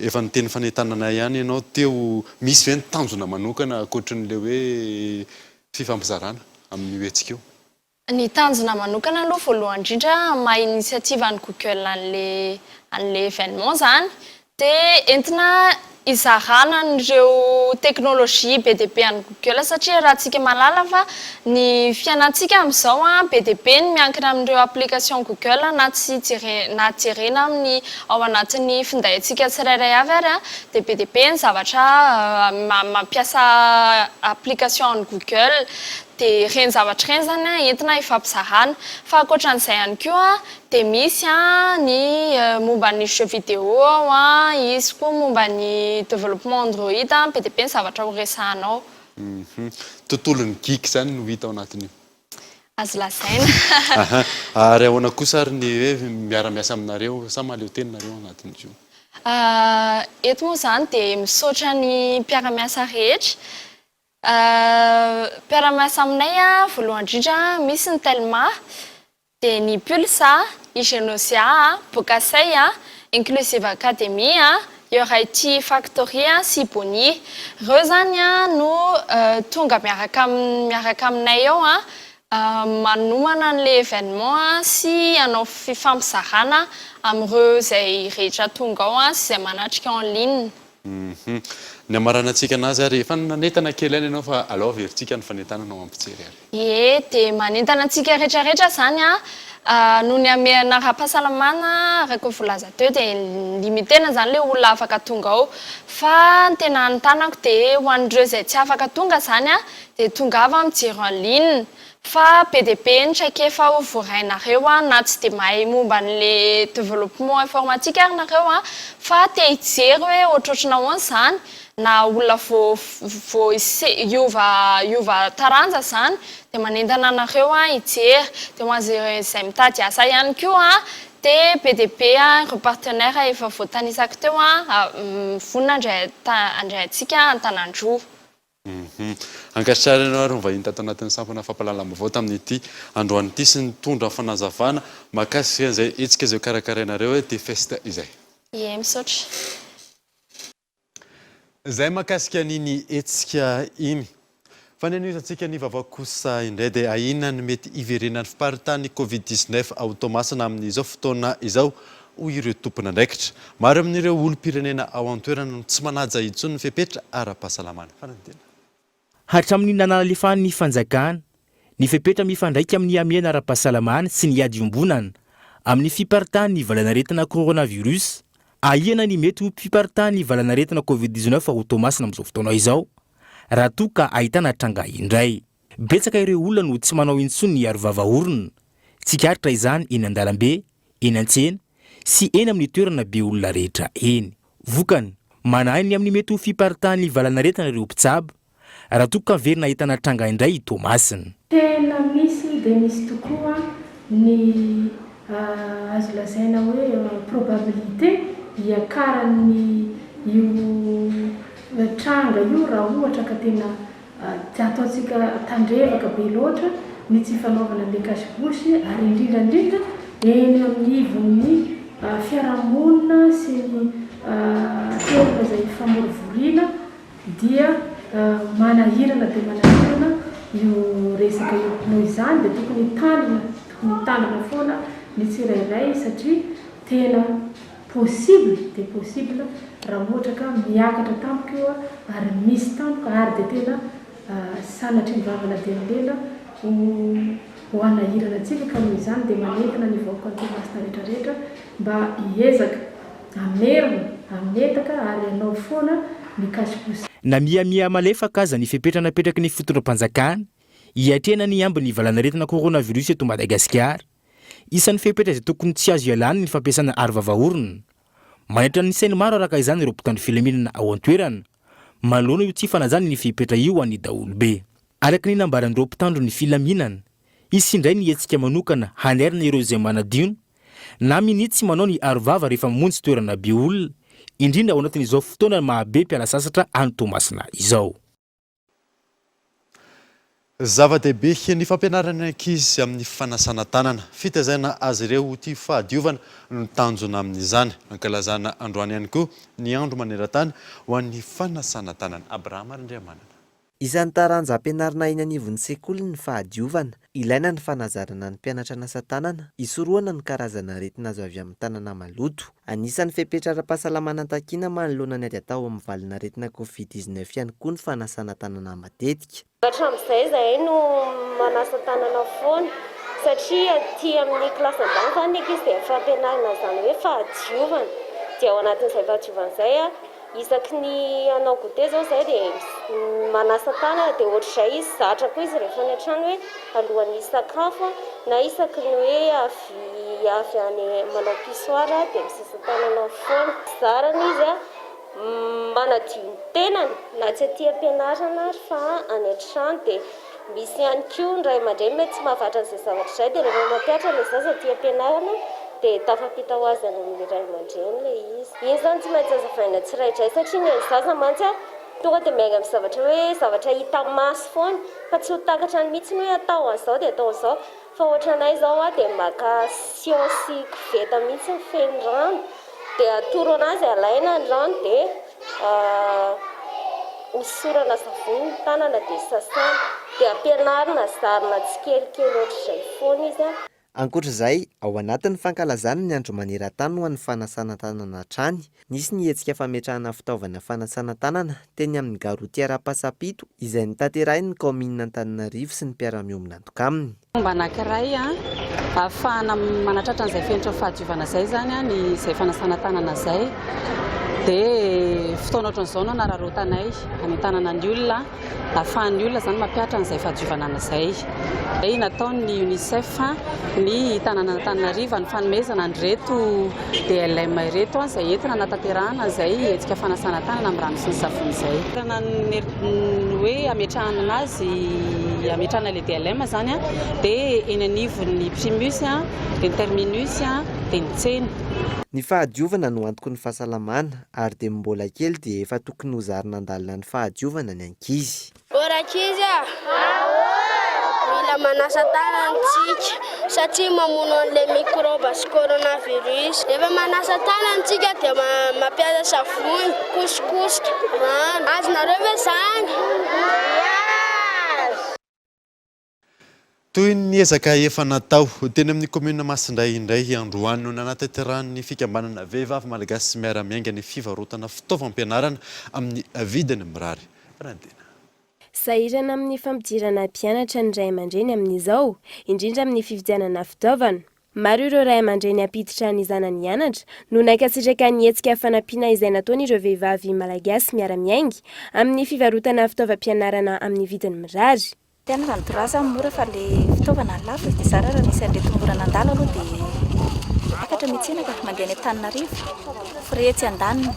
efa niteny fanentanana ihany ianao teo, misy ve ny tanjona manokana ankoatrin'ilay hoe fifampizarana amin'io hetsika io? Ny tanjona manokana aloha voalohany indrindra amin'ny maha initiative an'i Google an'le an'le événement izany dia entina hizarana an'ireo technologie be dia be an'i Google satria iarahantsika mahalala fa ny fiainantsika amin'izao an be dia be ny miankina amin'ireo application Google na tsy jere na jerena amin'ny ao anatin'ny findaintsika tsirairay avy ary an dia be dia be ny zavatra mampiasa application an'i Google Dia ireny zavatra ireny izany an, entina hifampizarana. Fa ankoatran'izay ihany koa dia misy an ny momba ny jeux vidéo ao an, hisy koa momba ny développement Android an, be dia be ny zavatra ho resahana ao. Tontolon'ny geek izany no hita ao anatin'io. Azo lazaina. Aha. Ary ahoana kosa ary ny hoe miara-miasa aminareo sa mahaleo tena nareo ao anatin'izy io? Eto moa izany dia misaotra ny mpiara-miasa rehetra. Mpiara-miasa aminay voalohany indrindra misy ny Telma, dia ny Pulse, Igenosia, Bokasay, Inclusive Academy, Your IT Factory sy Boni. Ireo izany no tonga miaraka miaraka aminay ao manomana an'ilay événement sy hanao fifampizarana amin'ireo izay rehetra tonga ao sy izay manatrika en ligne. Hum. Ny hamaranantsika anazy ary efa nanentana kely ihany ianao fa alao averintsika ny fanentanana ho an'ny mpijery ary. Ie, dia manentana antsika rehetra rehetra izany an, noho ny hamehana ara-pahasalamana araka ny voalaza teo dia limiter-na izany ilay olona afaka tonga ao. Fa ny tena anontanako dia ho an'ireo izay tsy afaka tonga izany an, dia tongava mijery en ligne fa be dia be ny traikefa ho voarainareo an, na tsy dia mahay momba an'ilay développement informatique ary nareo an, fa te hijery hoe ohatrohatrana ahoana izany, na olona vao vao hiova hiova taranja zany dia manentana anareo aho hijery, dia ho an'izay izay mitady asa ihany koa dia be dia be ireo partenaire efa voatanisako teo vonona handray handray antsika an-tanan-droa. Ankasitrahana ianao ary nivahiny tato anatin'ny sampana fampahalalam-baovao tamin'ity androany ity sy nitondra fanazavana mahakasika an'izay hetsika izay hokarakarainareo hoe Tfest izay. Ie, misaotra. Izay mahakasika an'iny hetsika iny. Fa ny hanohizantsika ny vaovao kosa indray dia ahiana ny mety hiverenan'ny fiparitahan'ny Covid 19 ao Toamasina amin'izao fotoana izao, hoy ireo tompon'andraikitra. Maro amin'ireo olom-pirenena ao an-toerana no tsy manaja intsony ny fepetra ara-pahasalamana. Fanadihadiana. Hatramin'ny nanalefan'ny fanjakana ny fepetra mifandraika amin'ny hamehana ara-pahasalamana sy ny ady iombonana amin'ny fiparitahan'ny valanaretina coronavirus, ahiana ny mety ho fiparitahan'ny valanaretina Covid 19 ao Toamasina amin'izao fotoana izao, raha toa ka ahitana tranga indray. Betsaka ireo olona no tsy manao intsony ny arovava orona. Tsikaritra izany eny an-dalambe, eny an-tsena sy eny amin'ny toerana be olona rehetra eny. Vokany, manahy ny amin'ny mety ho fiparitahan'ny valanaretina ireo mpitsabo, raha toa ka miverina ahitana tranga indray i Toamasina. Tena misy dia misy tokoa ny azo lazaina hoe probabilité hiakaran'ny io tranga io raha ohatra ka tena Tsy ataontsika tandrevaka be loatra ny tsy fanaovana an'ilay cache-bouche ary indrindra indrindra eny amin'ny ivon'ny fiarahamonina sy ny toerana izay ifamorivoriana dia manahirana dia manahirana io resaka io. Noho izany dia tokony hitandrina, tokony hitandrina foana ny tsirairay satria tena Possible dia possible raha ohatra ka miakatra tampoka io ary misy tampoka ary dia tena sanatria ny vava na dia ny lela ho ho hanahirana antsika ka noho izany dia manentana ny vahoakan'i Toamasina rehetra rehetra mba hiezaka hamerina hametaka ary hanao foana ny cache-bouche. Na miha-miha malefaka aza ny fepetra napetraky ny fitondram-panjakana hiatrehana ny ambin'ny valanaretina coronavirus eto Madagasikara, Isan'ny fepetra izay tokony tsy azo ialana ny fampiasana arovava orona. Manaitra ny sain'ny maro araka izany ireo mpitandro filaminana ao an-toerana, manoloana io tsy fanajana ny fepetra io ho an'ny daholobe. Araka ny nambaran'ireo mpitandro ny filaminana, hisy indray ny hetsika manokana hanairana ireo izay manadino na minia tsy manao ny arovava rehefa mamonjy toerana be olona, indrindra ao anatin'izao fotoana maha be mpiala sasatra any Toamasina izao. Zava-dehibe ny fampianarana ny ankizy amin'ny fanasana tanana. Fitaizana azy ireo ho tia fahadiovana no tanjona amin'izany. Ankalazana androany ihany koa ny andro maneran-tany ho an'ny fanasana tanana. Abrahama Randriamanana. Isan'ny taranja ampianarina eny anivon'ny sekoly ny fahadiovana. Ilaina ny fanazarana ny mpianatra hanasa tanana, hisorohana ny karazana aretina azo avy amin'ny tanana maloto. Anisan'ny fepetra ara-pahasalamana takiana manoloana ny ady atao amin'ny valin'aretina Covid 19 ihany koa ny fanasana tanana matetika. Hatramin'izay izahay no manasa tanana foana satria aty amin'ny kilasy ambany izany ny ankizy dia efa ampianarina an'izany hoe fahadiovana dia ao anatin'izay fahadiovana izay Isaky ny hanao goûter zao zay dia manasa tanana dia ohatr'izay izy zatra koa izy rehefa any an-trano hoe alohan'ny hisakafo na isaky ny hoe avy avy any manao pissoir dia misasa tanana foana. Zarana izy manadio ny tenany na tsy aty am-pianarana ary fa any an-trano dia Misy ihany koa ny ray aman-dreny mety tsy mahavatra an'izay zavatra izay dia rehefa mampiatra ilay zaza aty am-pianarana dia tafapita ho azy any amin'ny ray aman-dreny ilay izy. Iny izany tsy maintsy hazavaina tsiraidray satria ny an'ny zaza mantsy a, tonga dia miainga amin'ny zavatra hoe zavatra hita maso foana fa tsy ho takatrany mihitsy ny hoe atao an'izao dia atao an'izao fa ohatranay izao a dia maka siô sy koveta mihitsy feno rano dia atoro anazy alaina ny rano dia Hosorana savony ny tanana dia sasana. Dia ampianarina zarina tsikelikely ohatr'izay foana izy an. Ankoatra izay, ao anatin'ny fankalazana ny Andro maneran-tany ho an'ny fanasana tanana hatrany, nisy ny hetsika fametrahana fitaovana fanasana tanana teny amin'ny gare routière Ampasampito izay notanterahin'ny kaominina Antananarivo sy ny mpiara-miombon'antoka aminy. Fomba anankiray ahafahana manatratra an'izay fenitra fahadiovana izay izany ny izay fanasana tanana izay. Dia fotoana ohatran'izao no anararaotanay hanentanana ny olona, ahafahan'ny olona izany mampihatra an'izay fahadiovanana izay. Nataon'ny Unicef ny tanànan'Antananarivo ny fanomezana an'ireto DLM ireto izay entina hanatanterahana izay hetsika fanasana tanana amin'ny rano sy ny savony izay. Ny hoe hametrahana azy, hametrahana ilay DLM izany dia eny anivon'ny primus, dia ny terminus, dia ny tsena. Ny fahadiovana no antoky ny fahasalamana ary dia mbola kely dia efa tokony ho zarina handalina ny fahadiovana ny ankizy. Ô rankizy a! Mila manasa tanana tsika satria mamono an'ilay mikrôba sy coronavirus. Rehefa manasa tanana tsika dia mampiasa savony, kosokosika, rano. Azonareo ve izany? Azo! Toy ny ezaka efa natao, teny amin'ny kaominina Masindray indray androany no nanatanterahan'ny fikambanana Vehivavy Malagasy Miara-Miainga ny fivarotana fitaovam-pianarana amin'ny vidiny mirary. Fanadina. Sahirana amin'ny fampidirana mpianatra ny ray aman-dreny amin'izao, indrindra amin'ny fividianana fitaovana. Maro ireo ray aman-dreny hampiditra ny zanany hianatra no nankasitraka ny hetsika fanampiana izay nataon'ireo vehivavy Malagasy miara-miainga amin'ny fivarotana fitaovam-pianarana amin'ny vidiny mirary. Tena raha ny birao zany mora fa le fitaovana lafo e, de zara raha nisy an'ireto mora nandalo aloha de miakatra miantsena ka, mandeha any Antananarivo, frais etsy andaniny,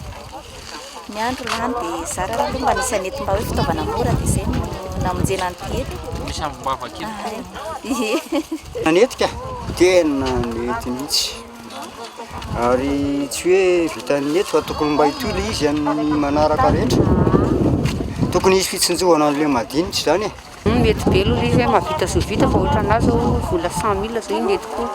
ny andro lany de zara raha aloha mba nisy an'eto mba hoe fitaovana mora de zay no namonjena an'ity eto. Misy ambim-bava kely koa. Ie. Nanety ka, tena nety mihitsy. Ary tsy hoe vitan'ny eto fa tokony mba hitohy ilay izy amin'ny manaraka rehetra. Tokony hisy fitsinjovana an'ilay madinika izany e. Mety be aloha ilay izy hoe mahavita sy ny vita fa ohatran'ahy zao vola 100000 zao iny mety koa.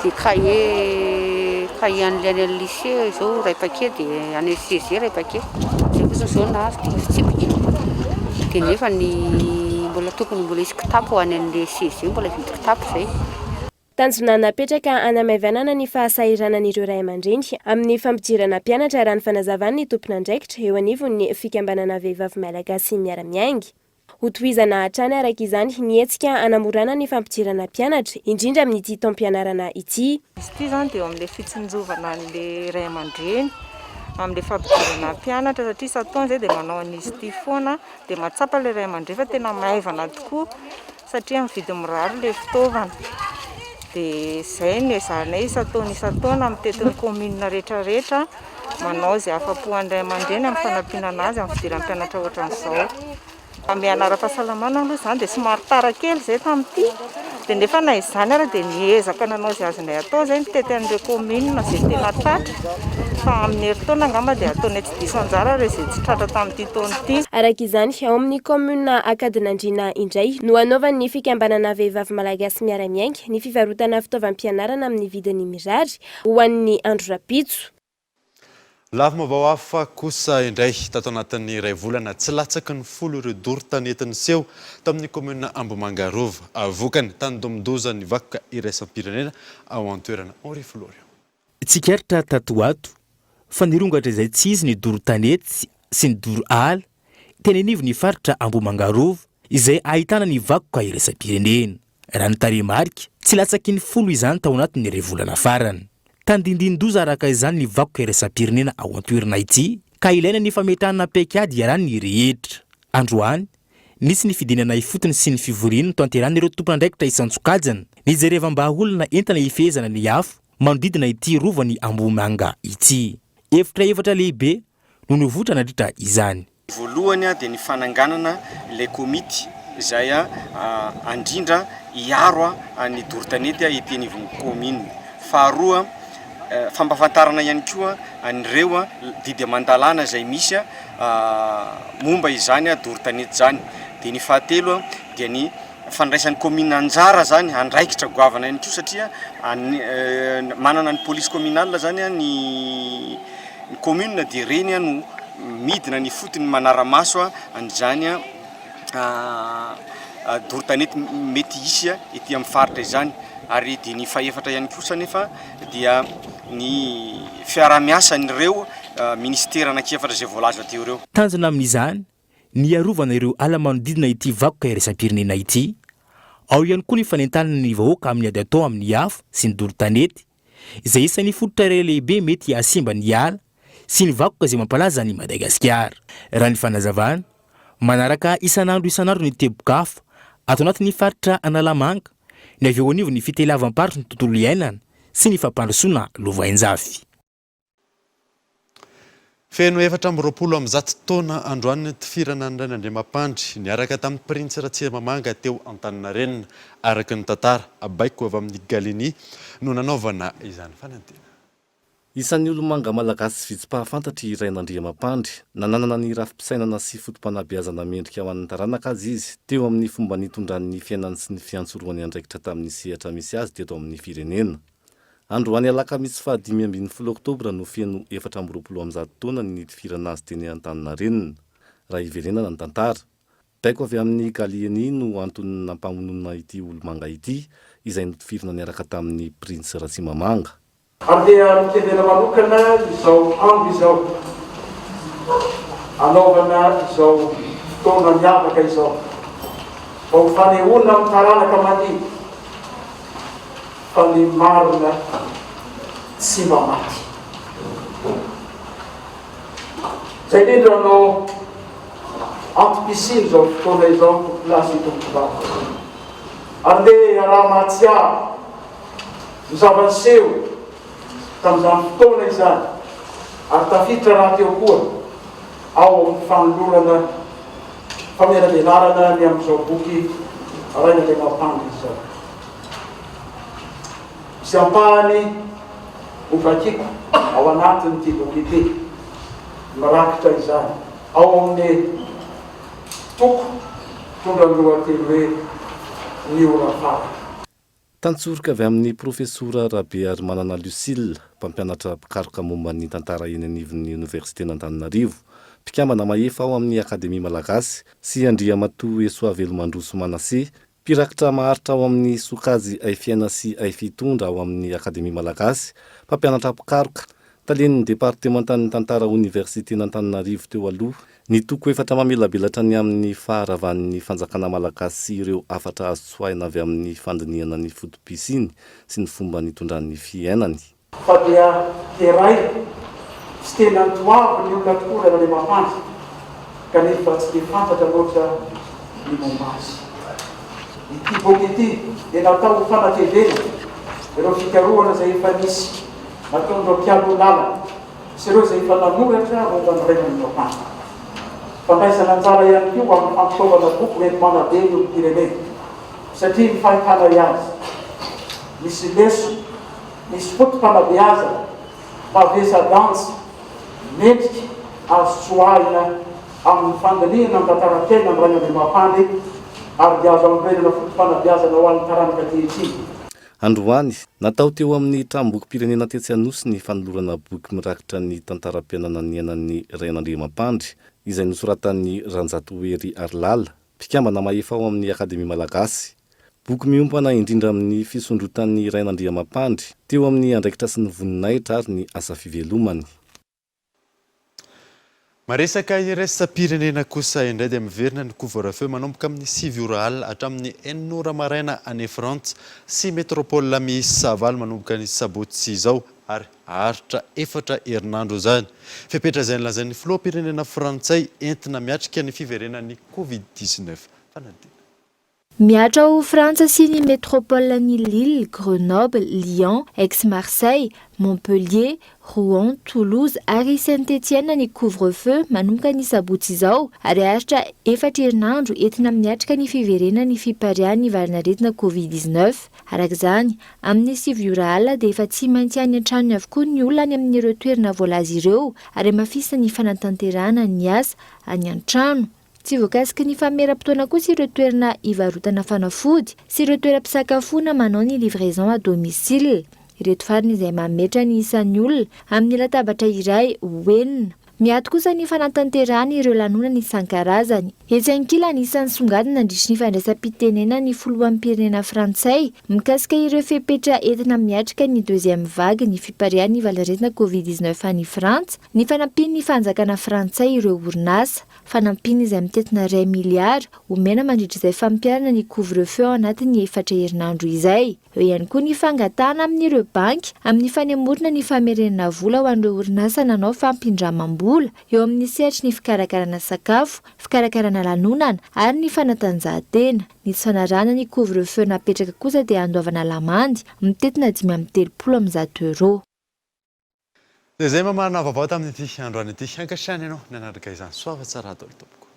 Dia cahier cahier an'ilay any amin'ny lycée zao iray paquet dia any amin'ny CEG iray paquet. Izay fotsiny zao no azo dia fitsipika. Dia nefa ny mbola tokony mbola hisy kitapo ho any amin'ilay CEG mbola hividy kitapo izay. Tanjona napetraka hanamaivanana ny fahasahiranan'ireo ray aman-dreny amin'ny fampidirana mpianatra raha ny fanazavan'ny tompon'andraikitra eo anivon'ny fikambanana Vehivavy Malagasy Miara-Miainga. Hotohizana hatrany araka izany ny hetsika hanamorana ny fampidirana mpianatra, indrindra amin'ity taom-pianarana ity. Izy ity izany dia eo amin'ilay fitsinjovana an'ilay ray aman-dreny amin'ilay fampidirana mpianatra satria isan-taona izay dia manao an'izy ity foana dia mahatsapa ilay ray aman-dreny fa tena maivana tokoa satria amin'ny vidiny mirary ilay fitaovana. Dia izay no ezahanay isan-taona isan-taona mitety ny commune rehetra rehetra manao izay afa-po an'ny ray aman-dreny amin'ny fanampiana anazy amin'ny fidiran'ny mpianatra ohatran'izao. Hamehana ara-pahasalamana aloha izany dia somary tara kely izay tamin'ity dia nefa na izany ara dia niezaka nanao izay azonay atao izay nitety an'ireo commune izay tena tratra fa amin'ny herintaona angamba dia ataonay tsy diso anjara ireo izay tsy tratra tamin'ity taona ity. Araka izany, ao amin'ny kaominina Ankadinandriana indray no hanaovan'ny fikambanana Vehivavy Malagasy Miara-Miainga ny fivarotana fitaovam-pianarana amin'ny vidiny mirary ho an'ny andro rahampitso. Lafim-baovao hafa kosa indray, tato anatin'ny iray volana, tsy latsaky ny folo ireo doro tanety niseho tamin'ny kaominina Ambohimanga Rova. Vokany, tandindomin-doza ny vakoka iraisam-pirenena ao an-toerana. Henri Florio. Tsikaritra tato ho ato fa nirongatra izay tsy izy ny doro tanety sy ny doro ala teny anivon'ny faritra Ambohimanga Rova izay ahitana ny vakoka iraisam-pirenena. Raha ny tarehimarika, tsy latsaky ny folo izany tao anatin'ny iray volana farany. Tandindin-doza araka izany ny vakoka iraisam-pirenena ao an-toerana ity ka ilaina ny fametrahana paikady iarahan'ny rehetra. Androany, nisy ny fidinana ifotony sy ny fivoriana notanterahin'ireo tompon'andraikitra isan-tsokajiny nijerevam-bahaolana entina hifehezana ny afo manodidina ity rovan'i Ambohimanga ity. Efitra efatra lehibe no nivoitra nandritra izany. Ny voalohany dia ny fananganana ilay komity izay handrindra hiaro ny doro tanety ety anivon'ny kaominina. Faharoa, fampahafantarana ihany koa an'ireo didy aman-dalàna izay misy momba izany doro tanety izany. Dia ny fahatelo dia ny fandraisan'ny kaominina anjara zany, andraikitra goavana ihany koa satria manana ny police communale zany ny ny commune dia ireny no midina any ifotony manara-maso an'izany doro tanety mety hisy ety amin'ny faritra izany. Ary dia ny fahefatra ihany kosa anefa dia ny fiaraha-miasan'ireo minisitera anankiefatra izay voalaza teo ireo. Tanjona amin'izany ny hiarovana ireo ala manodidina ity vakoka iraisam-pirenena ity. Ao ihany koa ny fanentanana ny vahoaka amin'ny ady atao amin'ny afo sy ny doro tanety, izay isan'ny fototra iray lehibe mety hahasimba ny ala sy ny vakoka izay mampalaza an'i Madagasikara. Raha ny fanazavana, manaraka isan'andro isan'andro ny tebok'afo ato anatin'ny faritra Analamanga, ny avy eo anivon'ny fiteleavam-paritry ny tontolo iainana sy ny fampandrosoana lovainjafy. Feno 124 taona androany nitifirana an'i Rainandriamampandry niaraka tamin'ny Printsy Ratsimamanga teo Antaninarenina. Araka ny tantara, baiko avy amin'i Gallieni no nanaovana izany fanadinana. Isan'ny olomanga malagasy vitsy mpahafantatra i Rainandriamampandry. Na nanana ny rafi-pisainana sy foto-panabeazana mendrika ho an'ny taranaka aza izy, teo amin'ny fomba nitondrany ny fiainany sy ny fiantsorohany andraikitra tamin'ny sehatra misy azy teto amin'ny firenena. Androany alakamisy faha 15 oktobra no feno 124 taona ny nitifirana azy teny Antaninarenina. Raha hiverenana ny tantara. Baiko avy amin'i Gallieni no antony nampamonoana ity olomanga ity, izay notifirina niaraka tamin'ny Printsy Ratsimamanga. Ary dia nokendrena manokana izao andro izao hanaovana izao fotoana miavaka izao mba ho fanehoana amin'ny taranaka mandidy fa ny marina tsy mba maty. Izay indrindra no antom-pisian'izao fotoana izao tompolahy sy tompovavy. Ary ndeha iaraha-mahatsiaro ny zava-niseho tamin'izany fotoana izany ary tafiditra rahateo koa ao amin'ny fanolorana famelabelaranana ny amin'izao boky Rainandriamampandry izao. Misy ampahany hovakiko ao anatin'ity boky ity mirakitra izany ao amin'ny toko mitondra ny lohateny hoe Ny ora farany. Tantsoroka avy amin'ny Profesora Rabearimanana Lucille, mpampianatra mpikaroka momba ny tantara eny anivon'ny Oniversiten'Antananarivo, mpikambana mahefa ao amin'ny Akademia Malagasy, sy Andriamatoa Esoavelomandroso Manassé, mpirakitra maharitra ao amin'ny sokajy Haifiaina sy Haifitondra ao amin'ny Akademia Malagasy, mpampianatra mpikaroka, talen'ny Departemantan'ny Tantara Oniversiten'Antananarivo teo aloha, Ny toko efatra mamelabelatra ny amin'ny faharavan'ny fanjakana malagasy sy ireo hafatra azo tsoahina avy amin'ny fandinihana ny foto-pisiany sy ny fomba nitondrany ny fiainany. Fa dia deraina sy tena toavin'ny olona tokoa Rainandriamampandry kanefa tsy dia fantatra loatra ny momba azy. Ity boky ity dia natao ho fanatevenana ireo fikarohana izay efa nisy nataon'ireo mpialoha lalana sy ireo izay efa nanoratra momba ny Rainandriamampandry. Fandraisana anjara ihany koa amin'ny fampitaovana boky hoenti-manabe ny olom-pirenena satria ny fahitanay azy misy lesona, misy foto-panabeazana mavesa-danja, mendrika azo tsoahina amin'ny fandinihana ny tantaram-piainan'ny Rainandriamampandry ary dia azo anorenana foto-panabeazana ho an'ny taranaka ankehitriny. Androany, natao teo amin'ny Tranombokim-pirenena tetsy Anosy ny fanolorana boky mirakitra ny tantaram-piainana niainan'ny Rainandriamampandry, izay nosoratan'i Ranjatohery Harilala, mpikambana mahefa ao amin'ny Akademia Malagasy. Boky miompana indrindra amin'ny fisondrotan'ny Rainandriamampandry teo amin'ny andraikitra sy ny voninahitra ary ny asa fivelomany. Maresaka iraisam-pirenena kosa indray dia miverina ny couvre-feu manomboka amin'ny 9 ora alina hatramin'ny 6 ora maraina any Frantsa sy métropole miisa valo manomboka ny sabotsy izao ary haharitra efatra herinandro izany. Fepetra izay nolazain'ny filoham-pirenena frantsay entina miatrika ny fiverenan'ny covid 19. Fanadinana. Mihatra ao Frantsa sy ny métropole-n'i Lille, Grenoble, Lyon, Aix-Marseille, Montpellier, Rouen, Toulouse ary Saint-Etienne ny couvre-feu manomboka ny sabotsy izao ary haharitra efatra herinandro entina miatrika ny fiverenan'ny fipariahan'ny valan'aretina Covid 19. Araka izany, amin'ny 9 ora alina dia efa tsy maintsy any an-tranony avokoa ny olona any amin'ireo toerana voalaza ireo ary hamafisina ny fanatanterahana ny asa any an-trano. Tsy voakasiky ny fameram-potoana kosa ireo toerana ivarotana fanafody sy ireo toeram-pisakafoana manao ny livraison à domicile. Ireto farany izay mametra ny isan'ny olona amin'ny latabatra iray ho enina. Miato kosa ny fanatanterahana ireo lanonana isan-karazany. Etsy ankilany, isan'ny songadina nandritry ny fandraisam-pitenenan'ny filoham-pirenena frantsay mikasika ireo fepetra entina miatrika ny deuxième vague ny fipariahan'ny valanaretina Covid 19 any Frantsa, ny fanampian'ny fanjakana frantsay ireo orinasa. Fanampiana izay mitentina iray miliara omena mandritra izay fampiharana ny couvre-feu ao anatin'ny efatra herinandro izay. Eo ihany koa ny fangatahana amin'ireo banky amin'ny fanemorana ny famerenana vola ho an'ireo orinasa nanao fampindramam-bola eo amin'ny sehatry ny fikarakarana sakafo, fikarakarana lanonana ary ny fanatanjahantena. Ny tsy fanarahana ny couvre-feu napetraka kosa dia andoavana lamandy mitentina 135 euros. Dia izay mamarana vaovao tamin'ity androany ity. Ankasitrahana ianao nanaraka izany. Soava tsara daholo tompoko.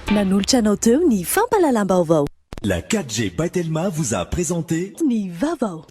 Nanolotra anao teo ny fampahalalam-baovao. La 4G by Telma vous a présenté Ny vaovao.